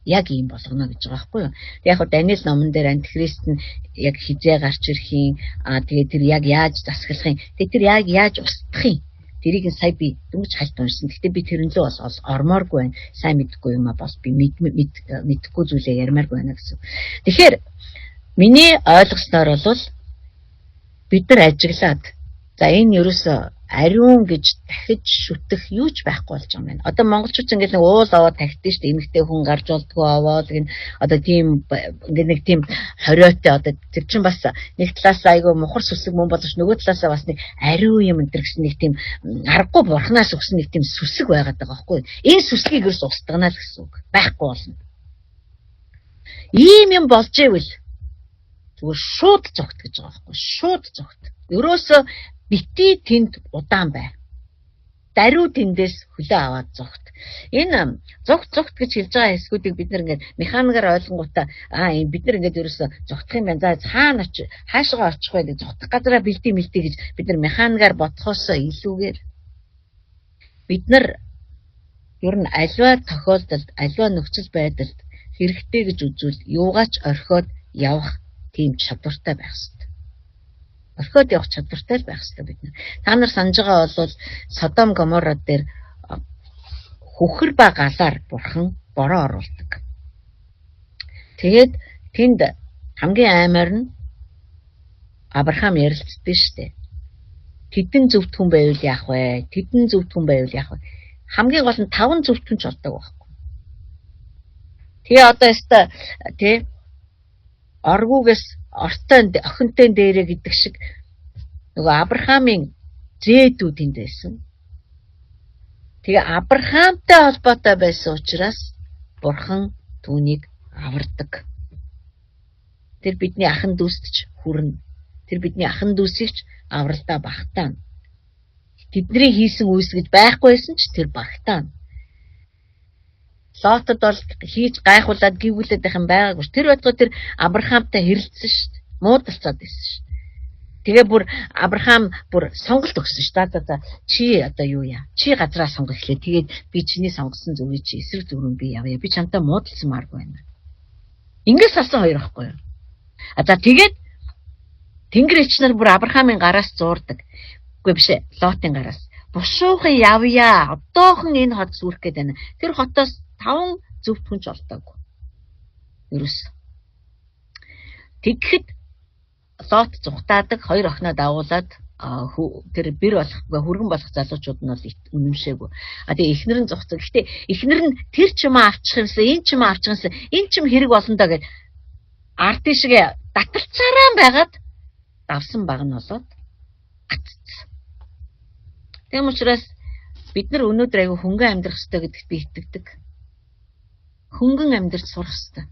Speaker 2: Яг ийм болгоно гэж байгаа байхгүй юу? Яг хөө Даниэл номон дээр антихрист нь яг хизээ гарч ирэх юм, тэгээ тэр яг яаж засаглах юм, тэгээ тэр яг яаж устдах юм. Тэрийг нь сая би дөнгөж хальт уншсан. Гэхдээ би тэрнлөө бол ормооргүй байна. Сайн мэдэхгүй юм а бол би мэдэхгүй зүйлээ ярмааргүй байна гэсэн. Тэгэхээр миний ойлгосноор бол бид нар ажиглаад за энэ ерөөсөө ариун гэж дахиж шүтэх юу ч байхгүй болж байгаа юм байна. Одоо монголчууд ингээд нэг уул аваад тахидаг шүү дээ. Эмэгтэй хүн гарч болдгоо аваад гин одоо тийм ингээд нэг тийм хориотой одоо тэр чинь бас нэг талаас айгүй мухар сүсэг мөн боловч нөгөө талаасаа бас нэг ариун юм энэ гэсэн нэг тийм аргагүй бурхнаас өгсөн нэг тийм сүсэг байгаад байгаа байхгүй. Энэ сүсгийг ерөөс устгана л гэсэн үг. Байхгүй болно. Ийм юм болж ивэл зүгээр шууд зогт гэж байгаа байхгүй. Шууд зогт. Ерөөсөө бити тэнд удаан бай. Даруй тэндээс хөлөө аваад зогт. Энэ зогт зогт гэж хэлж байгаа хэсгүүдийг бид нар ингээд механикаар ойлгонгуудаа энэ бид нар ингээд ерөөсөө зогтох юм байна. За хаана очи хаашгаа очих вэ гэж зогтох газараа бэлдээ мэлдээ гэж бид нар механикаар бодхоосоо илүүгээр бид нар ер нь альва тохиолдолд альва нөхцөл байдалд хэрэгтэй гэж үзвэл юугаач орхиод явах тийм чадвартай байх хэрэгтэй. Орхиод явах чадвартай л байх хэрэгтэй бид нар. Та нар санаж байгаа бол Содом Гоморра дээр хөхөр ба галаар бурхан бороо оруулдаг. Тэгээд тэнд хамгийн аймаар нь Авраам ярилцдаг шүү дээ. Тэдэн зөвхт хүн байвал яах вэ? Тэдэн зөвхт хүн байвал яах вэ? Хамгийн гол нь 5 зөвхт хүн ч болдог байхгүй. Тэгээ одоо өстой тий оргуугээс ортой охинтой дээрээ гэдэг шиг нөгөө Авраамийн зээдүүд энд байсан. Тэгээ Авраамтай холбоотой байсан учраас бурхан түүнийг авардаг. Тэр бидний ахан дүүст ч хүрнэ. Тэр бидний ахан дүүсийг ч авралдаа багтаана. Тэдний хийсэн үйлс гэж байхгүй байсан ч тэр багтаана. Лотод бол хийж гайхуулаад гівгүүлээд байх юм байгаагүй. Тэр байтугай тэр Авраамтай хэрэлдсэн шүү дээ. Муудалцаад байсан шүү дээ. Тэгээ бүр Авраам бүр сонголт өгсөн ш. За чи одоо юу яа? Чи газраа сонго эхлэе. Тэгээд би чиний сонгосон зүгийг чи эсрэг зүг рүү би явъя. Би чамтай муудалцмааргүй байна. Ингээс салсан хоёр байхгүй юу? А за тэгээд Тэнгэр эгч нар бүр Авраамын гараас зуурдаг. Үгүй биш ээ, Лотын гараас. Бушуухан явъя. Одоохон энэ хот сүрэх гээд байна. Тэр хотоос 5 зөвхт хүн ч олдоогүй. Ерөөс. Тэгэхэд Лот зүхтаадаг хоёр охиноо дагуулад тэр бэр болох хүргэн болох залуучууд нь бол үнэмшээгүй. А тэгээ эхнэр нь зугцаг. Гэтэ эхнэр нь тэр ч юм авчих юмсан, энэ ч юм авчих юмсан, энэ ч юм хэрэг болно доо гэд ард тийшгээ таталцаараа байгаад давсан баг нь болоод гаццсан. Тийм учраас бид нар өнөөдөр айгүй хөнгөн амьдрах ёстой гэдэгт би итгэдэг. Хөнгөн амьдрч сурах ёстой.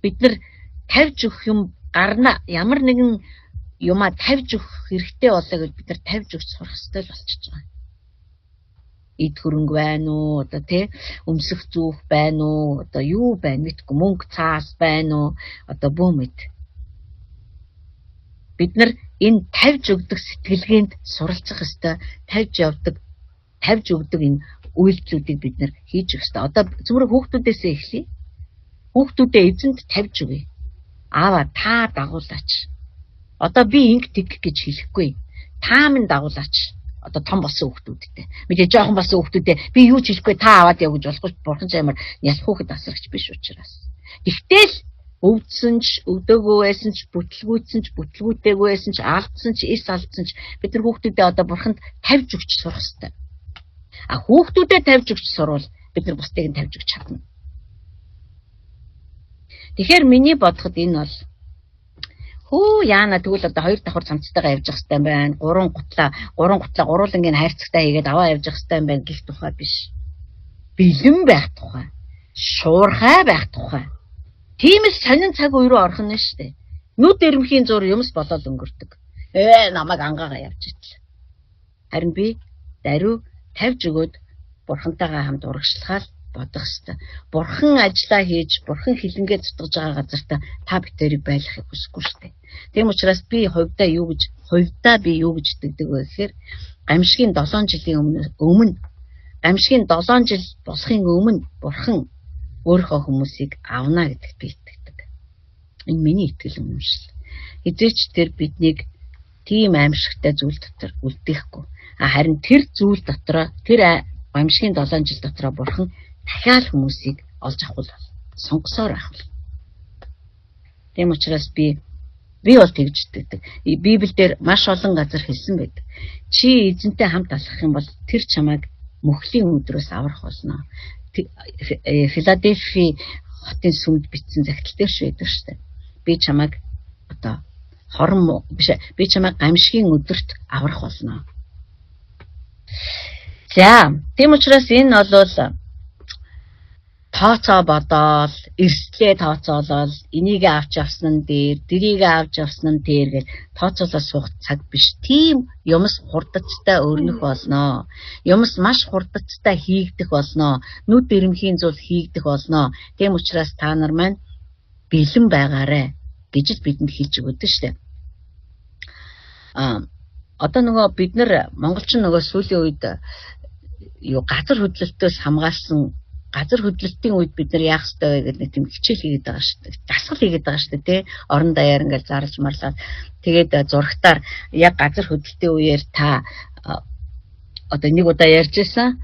Speaker 2: Бид нар тавьж өгөх юм гарна, ямар нэгэн юмаа тавьж өгөх хэрэгтэй болоо гэж бид нар тавьж өгч сурах ёстой л болчихж байгаа. Эд хөрөнгө байна уу, одоо тий өмсөх зүүх байна уу, одоо юу байна мэдгүй, мөнгө цаас байна уу, одоо бүү мэд. Бид нар энэ тавьж өгдөг сэтгэлгээнд суралцах ёстой, тавьж явдаг, тавьж өгдөг энэ үйлдэлүүдийг бид нар хийж өгөх ёстой. Одоо зүгээр хүүхдүүдээсээ эхлэе. Хүүхдүүдээ эзэнд тавьж өгье. Аава та дагуулаач. Одоо би ингэ тэг гэж хэлэхгүй. Та минь дагуулаач. Одоо том болсон хүүхдүүдтэй. Мэдээ жоохон болсон хүүхдүүдээ би юу ч хэлэхгүй та аваад яв гэж болохгүй. Бурхан ч ямар нялх хүүхэд асрагч биш учраас. Тэгтэл өвдсөн ч, өвдөөгүй байсан ч, бүтлгүүцсэн ч, бүтлгүүтээгүй байсан ч, алдсан ч, эс алдсан ч бид нар хүүхдүүдээ одоо бурханд тавьж өгч сурах хэрэгтэй. А хүүхдүүдээ тавьж өгч сурвал бид нар бусдыг нь тавьж өгч чадна. Тэгэхээр миний бодоход энэ бол хөө яана тэгвэл одоо хоёр давхар цамцтайгаа явж явах хэрэгтэй байна. Гурван гутлаа гурвуулангийн хайрцагтай хийгээд аваа явж явах хэрэгтэй байна гэх тухай биш. Бэлэн байх тухай. Шуурхай байх тухай. Тийм л сонин цаг үе рүү орох нь шүү дээ. Нүд дэрмхийн зур юмс болоод өнгөрдөг. Намайг ангаагаа явж итэл. Харин би даруй тавьж өгөөд бурхантайгаа хамт урагшлахаа бодох ёстой. Бурхан ажиллаа хийж, бурхан хилэнгээ зутгаж байгаа газартаа та битэрийг байлгахыг хүсэхгүй шүү дээ. Тийм учраас би хувьдаа юу гэж итгэдэг вэ гэхээр гамшигын 7 жилийн өмнө гамшигын 7 жил болохын өмнө бурхан өөрийнхөө хүмүүсийг авна гэдэгт би итгэдэг. Энэ миний итгэл үнэмшил. Хизээч тэр биднийг тийм аимшигтай зүйл дотор үлдээхгүй. Харин тэр зүйл дотроо тэр гамшигын 7 жил дотроо бурхан дахиад хүмүүсийг олж авах бол сонгосоор байх бол. Тийм учраас би бол тэгж итгэдэг. Библиэлд маш олон газар хэлсэн байдаг. Чи эзэнтэй хамт алхах юм бол тэр чамайг мөхлийн өдрөөс аврах болно. Филадельфи хотын сүмд бичсэн захидал дээр ч байдаг шүү дээ. Би чамайг одоо хорон биш би чамайг гамшигын өдөрт аврах болно. За, тийм учраас энэ бол тооцоо бодоол, эрсдлээ тооцоолол, энийг авч явсан нь дээр, тэрийг авч явсан нь дээр гэж тооцоолоо суух цаг биш. Тийм юмс хурдацтай өрнөх болно. Юмс маш хурдацтай хийгдэх болно. Нүд дэрэмхийн зүйл хийгдэх болно. Тийм учраас та нар маань бэлэн байгаарэ гэж л бидэнд хэлж өгöd нь штэ. Одоо нөгөө бид нар монголчин нөгөө сүүлийн үед юу газар хөдлөлтөөс хамгаалсан газар хөдлөлтийн үед бид нар яах ёстой вэ гэдэг нэг тийм хичээл хийгээд байгаа шүү дээ. Дасгал хийгээд байгаа шүү дээ, тий. Орон даяар ингээл зарлж марлаад тэгээд зурагтаар яг газар хөдлөлтийн үеэр та одоо нэг удаа ярьж байсан.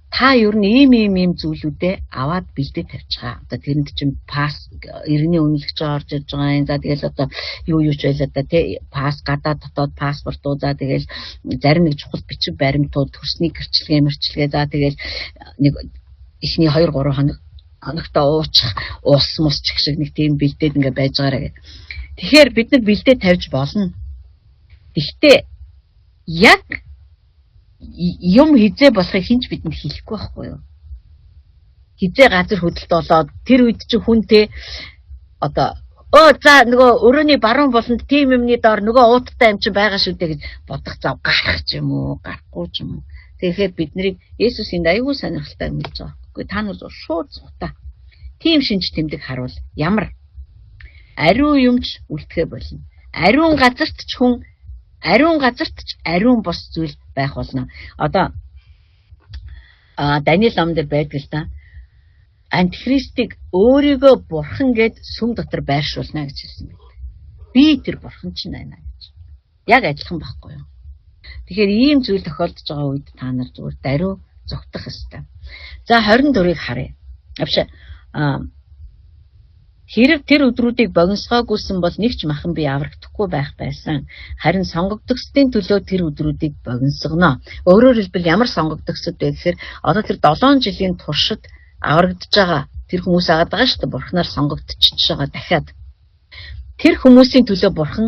Speaker 2: Та ер нь ийм ийм ийм зүйлүүдээ аваад бэлдээ тавьчихаа. Одоо тэрэнд чинь пас иргэний үнэлэгч орж ирж байгаа юм. За тэгэл одоо юу ч байлаа да тий. Пас гадаад дотоод паспортуу за тэгэл зарим нэг чухал бичиг баримтууд төрсний гэрчлэгээ мэрчлэгээ за тэгэл нэг эхний 2 3 хоногтой уучих ус мус ч гэх шиг нэг тийм бэлдээд ингээ байж байгаарэ гэх. Тэгэхээр бид нар бэлдээ тавьж болно. Гэхдээ яг юм хизээ болохыг хинч бидэнд хэлэхгүй байхгүй юу? Хизээ газар хөдлөлт болоод тэр үед чи хүн те одоо за нөгөө өрөөний баруун болонд тийм юмны доор нөгөө ууттай юм чи байгаа шүү дээ гэж бодох зав гарах ч юм уу, гарахгүй ч юм уу. Тэгэхээр бид нарыг Есүс энд аягүй сонирхолтой юм хэлж байгаа. Гэхдээ та нар шууд цухтаа. Тийм шинж тэмдэг харуул ямар ариун юмч үлдэхэ болно. Ариун газарт ч хүн, ариун газарт ч ариун бус зүйл байх болно. Одоо Даниэл ном дээр байдаг л да. Антихристийг өөрийгөө бурхан гэд сүм дотор байршуулна гэж хэлсэн байдаг. Би тэр бурхан чинь байна гэж. Яг адилхан байхгүй юу? Тэгэхээр ийм зүйл тохиолдож байгаа үед та нар зүгээр даруй зугтах ёстой. За 24-ыг харъя. Авшаа хэрв тэр өдрүүдийг богиносгоогүйсэн бол нэг ч махан бие аврагдахгүй байх байсан. Харин сонгогдогсдын төлөө тэр өдрүүдийг богиносгоно. Өөрөөр хэлбэл ямар сонгогдогсод вэ гэхээр одоо тэр 7 жилийн туршид аврагдж байгаа тэр хүмүүс агаад байгаа шүү дээ. Бурханаар сонгогдчихж байгаа дахиад. Тэр хүмүүсийн төлөө бурхан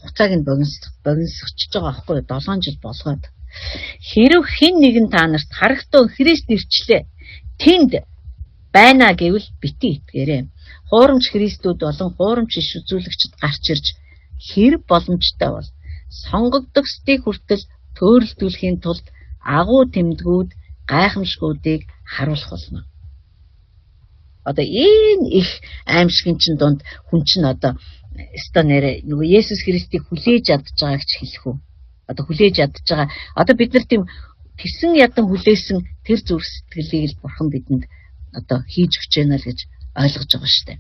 Speaker 2: хугацааг нь богиносгочихж байгаа байхгүй юу? 7 жил болгоод. Хэрв хэн нэгэн та нарт харагтун Христ ирчлээ. Тэнд байна гэвэл битгий итгээрэй. Хуурамч Христүүд болон хуурамч иш үзүүлэгчид гарч ирж хэрэг боломжтой бол сонгогдогсдыг хүртэл төөрөлдүүлэхийн тулд агуу тэмдгүүд гайхамшгуудыг харуулах болно. Одоо энэ их аимшигын чин дунд хүн чинь одоо өстой нэрэ нөгөө Есүс Христийг хүлээж ядж байгааг ч хэлэх үү? Одоо хүлээж ядж байгаа. Одоо бид нар тийм тэсэн ядан хүлээсэн тэр зүрх сэтгэлийг л бурхан бидэнд одоо хийж өгч байна л гэж ойлгож байгаа шүү дээ.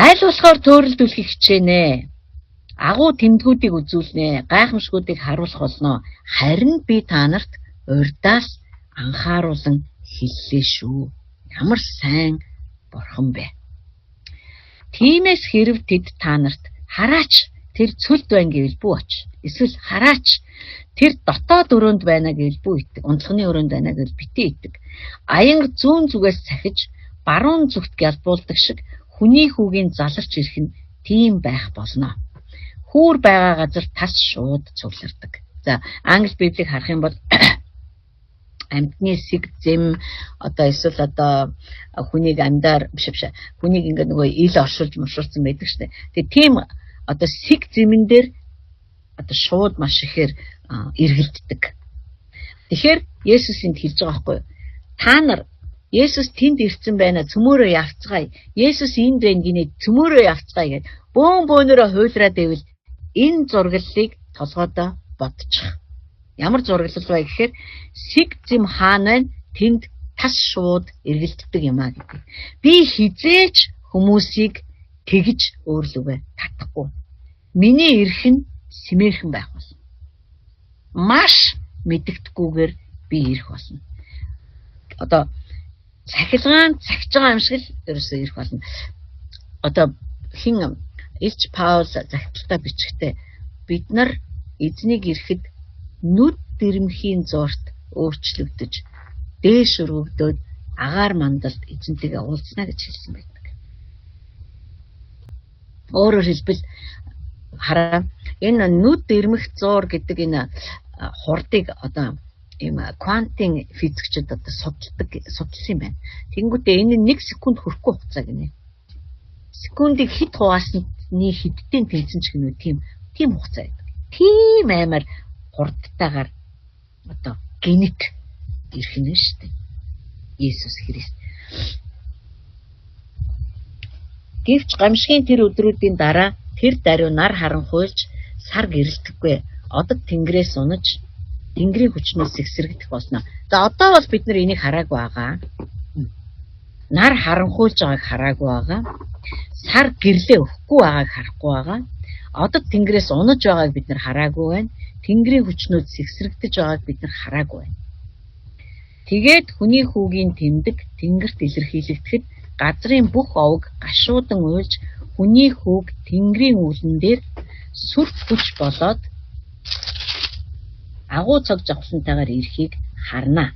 Speaker 2: Аль болохоор төөрөлдүүлэхийг хичээнэ. Агуу тэмдгүүдийг үзүүлнэ, гайхамшгуудыг харуулах болно. Харин би та нарт урьдаас анхааруулан хэллээ шүү. Ямар сайн бурхан бэ? Тиймээс хэрв тэд та нарт хараач тэр цөлд байна гэвэл бүү оч. Эсвэл хараач тэр дотоод өрөөнд байна гэвэл бүү итэг. Унтлагын өрөөнд байна гэвэл битгий итэг. Аянга зүүн зүгээс цахиж баруун зүгт гялбуулдаг шиг хүний хүүгийн заларч ирэх нь тийм байх болно. Хүүр байгаа газар тас шууд цуглардаг. За англи библийг харах юм бол амьтны сэг зэм одоо эсвэл одоо хүнийг амьдаар биш биш хүнийг ингээд нөгөө ил оршуулж мушуулсан байдаг штэ. Тэгээ тийм одоо сэг зэмэн дээр одоо шууд маш ихээр эргэлддэг. Тэгэхээр Есүс энд хэлж байгаа байхгүй юу? Та нар Есүс тэнд ирсэн байна цөмөөрөө явцгаая. Есүс энд байна гинэ цөмөөрөө явцгаая гэд бөөн бөөнөрөө хуйлраад байвал энэ зураглалыг толгойдоо бодчих. Ямар зураглал вэ гэхээр сэг зэм хаана байна тэнд тас шууд эргэлддэг юм а гэдэг. Би хизээч хүмүүсийг тэгж өөрлөгөө татахгүй. Миний эрх нь сэмэрхэн байх болно. Маш мэдэгдэхгүйгээр би ирэх болно. Одоо цахилгаан цагж байгаа юм шиг л ерөөсөө ирэх болно. Одоо хин Илч Паул захидалтаа бичгтээ бид нар эзнийг ирэхэд нүд дэрмхийн зурт өөрчлөгдөж дээш өргөгдөөд агаар мандалд эзэнтэйгээ уулзна гэж хэлсэн байдаг. Өөрөөр хэлбэл хараа энэ нүд дэрмэх зуур гэдэг энэ хурдыг одоо ийм квантын физикчид одоо судалсан юм байна. Тэнгүүтээ энэ нь 1 секунд хүрэхгүй хугацаа гинэ. Секундыг хэд хуваасны хэддэн тэнцэн ч гинүү тийм хугацаа байдаг. Тийм аймаар хурдтайгаар одоо гинэт ирэх нь шүү дээ. Есүс Христ. Гэвч гамшигын тэр өдрүүдийн дараа тэр даруй нар харанхуйлж сар гэрэлтэхгүй. Одод тэнгэрээс унаж тэнгэрийн хүчнээс сэгсрэгдэх болно. За одоо бол бид нар энийг хараагүй байгаа. Нар харанхуйлж байгааг хараагүй байгаа. Сар гэрлээ өгөхгүй байгааг харахгүй байгаа. Одод тэнгэрээс унаж байгааг бид нар хараагүй байна. Тэнгэрийн хүчнүүд сэгсрэгдэж байгааг бид нар хараагүй байна. Тэгээд хүний хүүгийн тэмдэг тэнгэрт илэрхийлэгдэхэд газрын бүх овг гашуудан уйлж хүний хүүг тэнгэрийн үүлэн дээр сүр хүч болоод агуу цог зовлонтойгоор ирэхийг харна.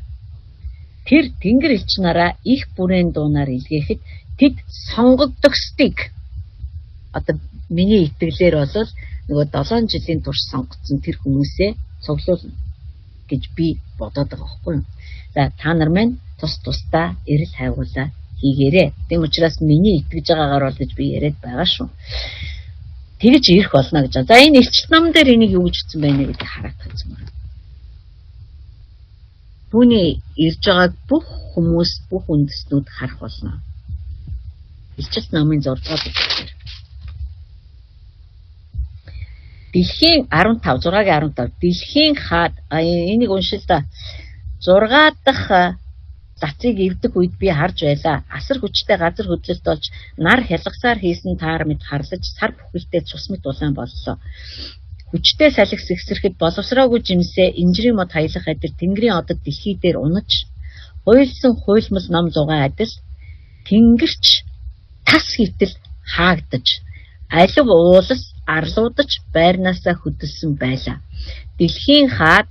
Speaker 2: Тэр тэнгэр элч нараа их бүрээн дуунаар илгээхэд тэд сонгогдогсдыг одоо миний итгэлээр бол нөгөө 7 жилийн турш сонгогдсон тэр хүмүүсээ цуглуулна гэж би бодоод байгаа байхгүй юу. За та нар маань тус тусдаа эрэл хайгуулаа хийгээрэй. Тийм учраас миний итгэж байгаагаар бол гэж би яриад байгаа шүү. Тэгж ирэх болно гэж. За энэ илчлэл ном дээр энийг юу гэж хэлсэн байна гэдгийг хараад байгаа юм. Түүний ирж байгааг бүх хүмүүс, бүх үндэстнүүд харах болно. Илчлэл номын 6 дугаар бүлгээр. Дэлхийн 15 6-гийн 15 дэлхийн хаад энийг уншил та. 6 дахь лацыг эвдэх үед би харж байлаа. Асар хүчтэй газар хөдлөлт болж нар хялгасаар хийсэн таар мэт харлаж сар бүхэлдээ цус мэт улаан боллоо. Хүчтэй салхи сэгсрэхэд боловсроогүй жимсээ инжирийн мод хаялах адил тэнгэрийн одод дэлхий дээр унаж хуйлсан хуйлмал ном зугаа адил тэнгэрч тас хитэл хаагдаж алив уулас арлуудаж байрнаасаа хөдөлсөн байлаа. Дэлхийн хаад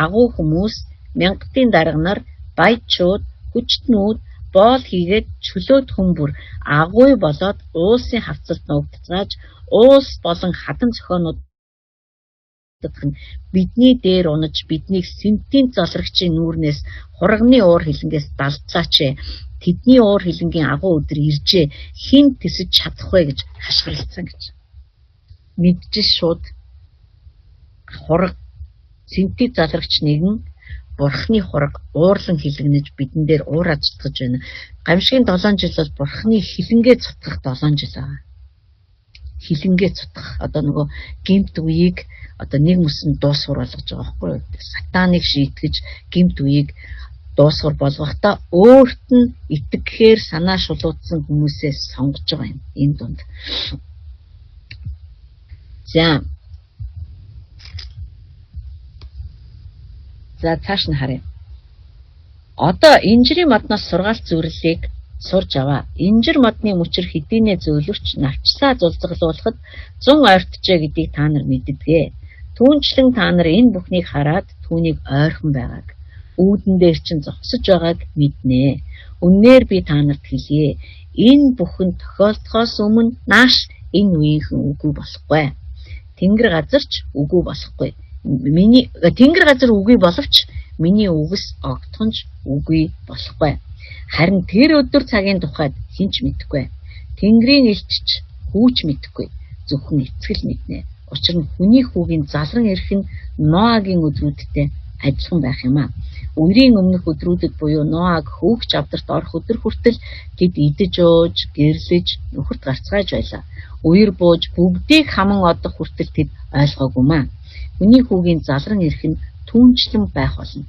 Speaker 2: агуу хүмүүс мянгатын дарга нар баячууд хүчтнүүд боол хийгээд чөлөөт хүн бүр агуй болоод уулсын хавцалд нуугдцгааж уус болон хатан зохионууд нь бидний дээр унаж биднийг сэнтийн золрогчийн нүүрнээс хурганы уур хилэнгээс далдлаач. Тэдний уур хилэнгийн агуу өдөр иржээ. Хэн тэсэж чадах вэ гэж хашгиралцсан гэж. Мэдчихэж шууд хураг сэнтийн залрагч нэгэн бурхны хураг уурлан хилэгнэж бидэн дээр уураа цутгаж байна. Гамшигын 7 жил бол бурхны хилэнгээ цутгах 7 жил байгаа. Хилэнгээ цутгах. Одоо нөгөө гэмт үеийг одоо нэг мөсөн дуусгар болгож байгаа байхгүй юу? Сатаныг шийтгэж гэмт үеийг дуусгар болгохдоо өөрт нь итгэхээр санаа шулуудсан хүмүүсээ сонгож байгаа юм энэ дунд. За. За цааш нь харъя. Одоо инжирийн модноос сургаалт зөвлөлийг сурж аваа. Инжир модны мөчөр хэдийнэ зөөлөвч навчсаа зулзгалуулахад 100 ойртжээ гэдгийг та нар мэддэг. Түүнчлэн та нар энэ бүхнийг хараад түүнийг ойрхон байгааг, үүдэн дээр чинь зогсож байгааг мэднэ. Үннээр би та нарт хэлье. Энэ бүхэн тохиолдохоос өмнө нааш энэ үеийнхэн үгүй болохгүй. Тэнгэр газар ч үгүй болохгүй. Миний тэнгэр газар үгүй боловч миний үгэс огтхонч үгүй болохгүй. Харин тэр өдөр цагийн тухайд хэн ч мэдэхгүй. Тэнгэрийн элч ч хүүч мэдэхгүй. Зөвхөн эцэг л мэднэ. Учир нь хүний хүүгийн залран ирэх нь Ноагийн өдрүүдтэй адилхан байх юм аа. Үерийн өмнөх өдрүүдэд буюу Ноаг хөөгч авдарт орох өдөр хүртэл тэд идэж ууж, гэрлэж, нөхөрт гарцгааж байлаа. Үер бууж бүгдийг хаман одох хүртэл тэд ойлгоогүй маа. Хүний хүүгийн залран ирэх нь түүнчлэн байх болно.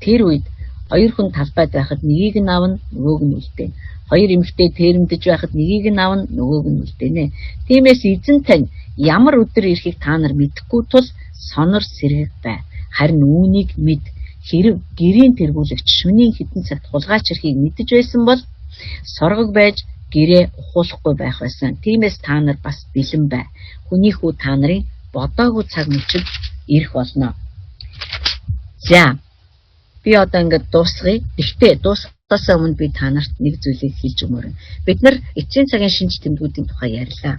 Speaker 2: Тэр үед хоёр хүн талбайд байхад нэгийг нь авна, нөгөөг нь үлдээнэ. Хоёр эмэгтэй тэрэмдэж байхад нэгийг нь авна, нөгөөг нь үлдээнэ. Тиймээс эзэн тань ямар өдөр ирэхийг та нар мэдэхгүй тул сонор сэргэг бай. Харин үүнийг мэд. Хэрв гэрийн тэргүүлэгч шөнийн хэдэн цагт хулгайч ирэхийг мэдэж байсан бол соргог байж гэрээ ухуулахгүй байх байсан. Тиймээс та нар бас бэлэн бай. Хүний хүү та нарын бодоогүй цаг мөчид ирэх болно. За би одоо ингээд дуусгая. Гэхдээ дуусгахаас өмнө би та нарт нэг зүйлийг хэлж өгмөр. Бид нар эцсийн цагийн шинж тэмдгүүдийн тухай ярьлаа.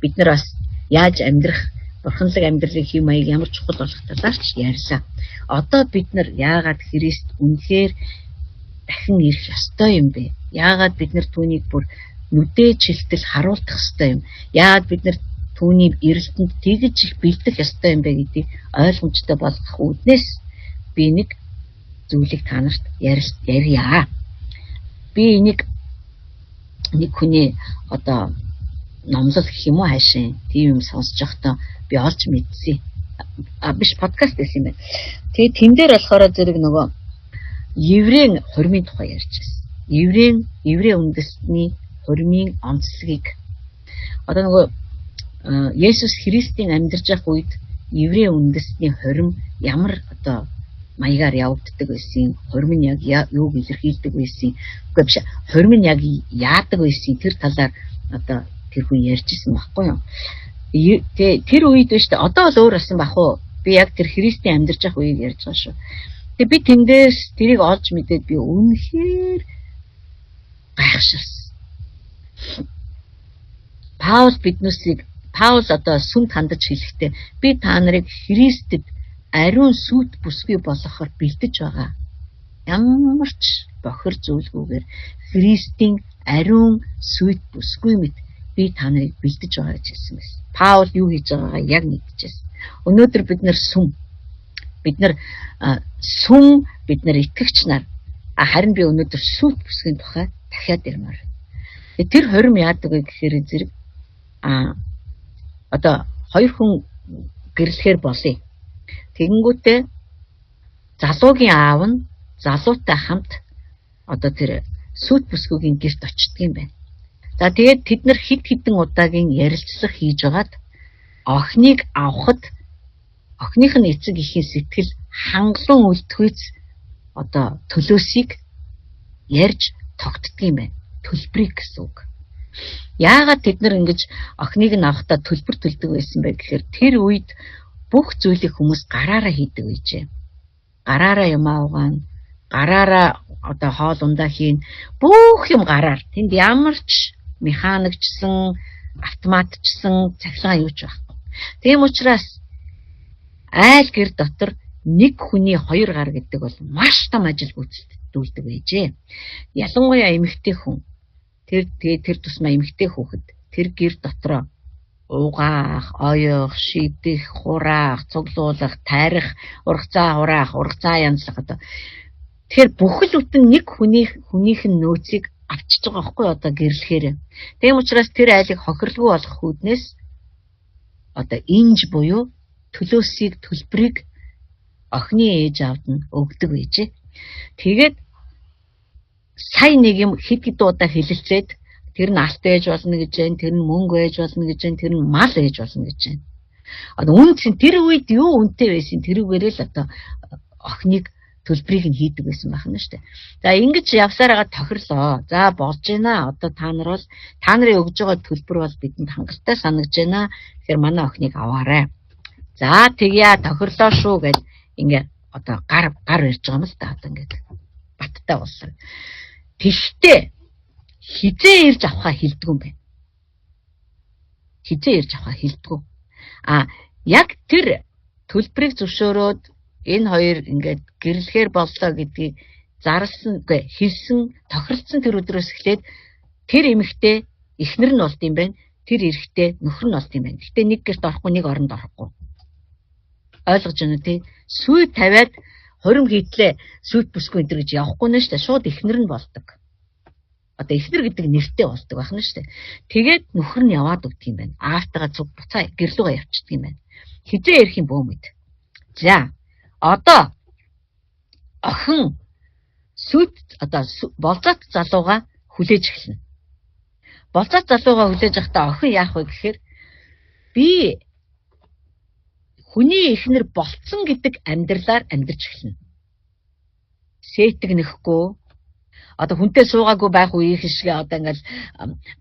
Speaker 2: Бид нар бас яаж амьдрах, бурханлаг амьдралын хэв маяг ямар чухал болох талаар ч ярьлаа. Одоо бид нар яагаад Христ үнэхээр дахин ирэх ёстой юм бэ? Яагаад бид нар түүнийг бүр нүдээ чилтэл харуулдах ёстой юм? Яагаад бид нар түүний эрэлтэнд тэгж их бэлдэх ёстой юм бэ гэдгийг ойлгомжтой болгох үүднээс би нэг зүйлийг та нарт ярья. Би энийг нэг хүний одоо номлол гэх юм уу хайшин тийм юм сонсож байхдаа би олж мэдсэн. А биш подкаст байсан юм байна. Тэгээ тэн дээр болохоор зэрэг нөгөө еврейн хормын тухай ярьж байсан. Еврей үндэстний хормын онцлогийг одоо нөгөө Есүс Христийн амьдарч байх үед еврей үндэстний хорим ямар одоо маягаар явагддаг байсан, хорим нь яг юуг илэрхийлдэг байсан, үгүй биш, хорим нь яг яадаг байсан тэр талаар одоо тэр хүн ярьж исэн байхгүй юу. Тэр үед биш үү, одоо бол өөр болсон бах уу. Би яг тэр Христийн амьдарч байх үеийг ярьж байгаа шүү. Тэгээ би тэндээс тэрийг олж мэдээд би үнэхээр гайхширсан. Паул биднүүсийг Паул одоо сүмд хандаж хэлэхдээ би та нарыг Христэд ариун сүт бүсгүй болгохоор бэлдэж байгаа. Ямар ч бохир зүйлгүйгээр Христийн ариун сүт бүсгүй мэт би та нарыг бэлдэж байгаа гэж хэлсэн байсан. Паул юу хийж байгаагаа яг мэдчихсэн. Өнөөдөр бид нар сүм. Бид нар сүм, бид нар итгэгч нар. Харин би өнөөдөр сүт бүсгийн тухай дахиад ярмаар. Тэр хорим яадаг вэ гэхээр зэрэг одоо хоёр хүн гэрлэхээр болъё. Тэгэнгүүтээ залуугийн аав нь залуутай хамт одоо тэр сүйт бүсгүйгийн гэрт очдөг юм байна. За тэгээд тэд нар хэд хэдэн удаагийн ярилцлага хийж байгаад охиныг авахад охиных нь эцэг эхийн сэтгэл хангалуун үлдэхүйц одоо төлөөсийг ярьж тогтдог юм байна. Төлбөрийг гэсэн үг. Яагаад тэд нар ингэж охиныг нь авахдаа төлбөр төлдөг байсан бэ гэхээр тэр үед бүх зүйлийг хүмүүс гараараа хийдэг байжээ. Гараараа юм уугаана, гараараа одоо хоол ундаа хийн, бүх юм гараар. Тэнд ямар ч механикчсан, автоматчсан цахилгаан юу ч байхгүй. Тийм учраас айл гэр дотор нэг хүний хоёр гар гэдэг бол маш том ажил гүйцэтгүүлдэг байжээ. Ялангуяа эмэгтэй хүн тэр тусмаа эмэгтэй хүүхэд тэр гэр дотроо угаах, оёох, шидэх, хураах, цуглуулах, тарих, ургацаа хураах, ургацаа янзлах одоо. Тэгэхээр бүхэл бүтэн нэг хүнийх нь нөөцийг авчиж байгаа байхгүй одоо гэрлэхээр. Тийм учраас тэр айлыг хохирлгүй болгох үүднээс одоо инж буюу төлөөсийг төлбөрийг охины ээж аавд нь өгдөг байжээ. Тэгээд сая нэг юм хэд хэд удаа хэлэлцээд тэр нь алт ээж болно гэж байна, тэр нь мөнгө ээж болно гэж байна, тэр нь мал ээж болно гэж байна. Одоо үн цэн тэр үед юу үнэтэй байсан тэрүүгээрээ л одоо охиныг төлбөрийг нь хийдэг байсан байх нь шүү дээ. За ингэж явсаар байгаа тохирлоо. За болж байна. Одоо та нар бол та нарын өгж байгаа төлбөр бол бидэнд хангалттай санагдж байна. Тэгэхээр манай охиныг аваарай. За тэгье тохирлоо шүү гэж ингээ одоо гар гар ирж байгаа юм л да одоо ингээд баттай болсон. Тэгтээ хизээ ирж авахаа хэлдэггүй юм байна. Хизээ ирж авахаа хэлдэггүй. А яг тэр төлбөрийг зөвшөөрөөд энэ хоёр ингээд гэрлэхээр боллоо гэдгийг зарласан үгүй хэлсэн тохиролцсон тэр өдрөөс эхлээд тэр эмэгтэй эхнэр нь болд юм байна. Тэр эрэгтэй нөхөр нь болд юм байна. Гэтэ нэг гэрт орохгүй, нэг оронд орохгүй. Ойлгож байна уу тий? Сүй тавиад хорим хийтлээ сүйт бүсгүй энэ гэж явахгүй нэ шүү дээ. Шууд эхнэр нь болдог. Одоо эхнэр гэдэг нэртэй болдог байх нь шүү дээ. Тэгээд нөхөр нь яваад өгдөг юм байна. Аавтайгаа цуг буцаа гэрлүүгээ явчихдаг юм байна. Хизээ ирэх юм бөө мэд. За одоо охин сүйт одоо болзоот залууга хүлээж эхэлнэ. Болзоот залууга хүлээж авахдаа охин яах вэ гэхээр би хүний эхнэр болцсон гэдэг амьдралаар амьдарч эхэлнэ. Сэтг нэхгүй одоо хүнтэй суугаагүй байх үеийнх шиг одоо ингээл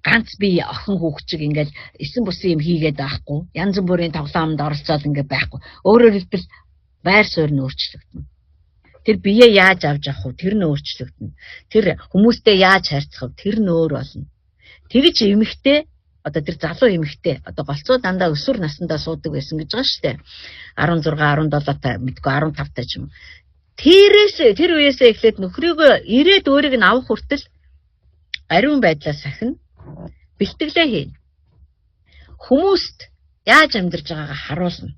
Speaker 2: ганц би охин хүүхчиг ингээл эсэн бусын юм хийгээд байхгүй. Янз бүрийн тоглоомд оролцоод ингээ байхгүй. Өөрөөр хэлбэл байр суурь нь өөрчлөгдөнө. Тэр бие яаж авч авах вэ? Тэр нь өөрчлөгдөнө. Тэр хүмүүстэй яаж харьцах вэ? Тэр нь өөр болно. Тэгж эмэгтэй одоо тэр залуу эмэгтэй одоо голцоо дандаа өсвөр насндаа суудаг байсан гэж байгаа шүү дээ. 16, 17 та мэдгүй 15 та ч юм. Тэрээс тэр үеэсээ эхлээд нөхрийгөө ирээд өөрийг нь авах хүртэл ариун байдлаа сахина. Бэлтгэлээ хийнэ. Хүмүүст яаж амьдарч байгаагаа харуулна.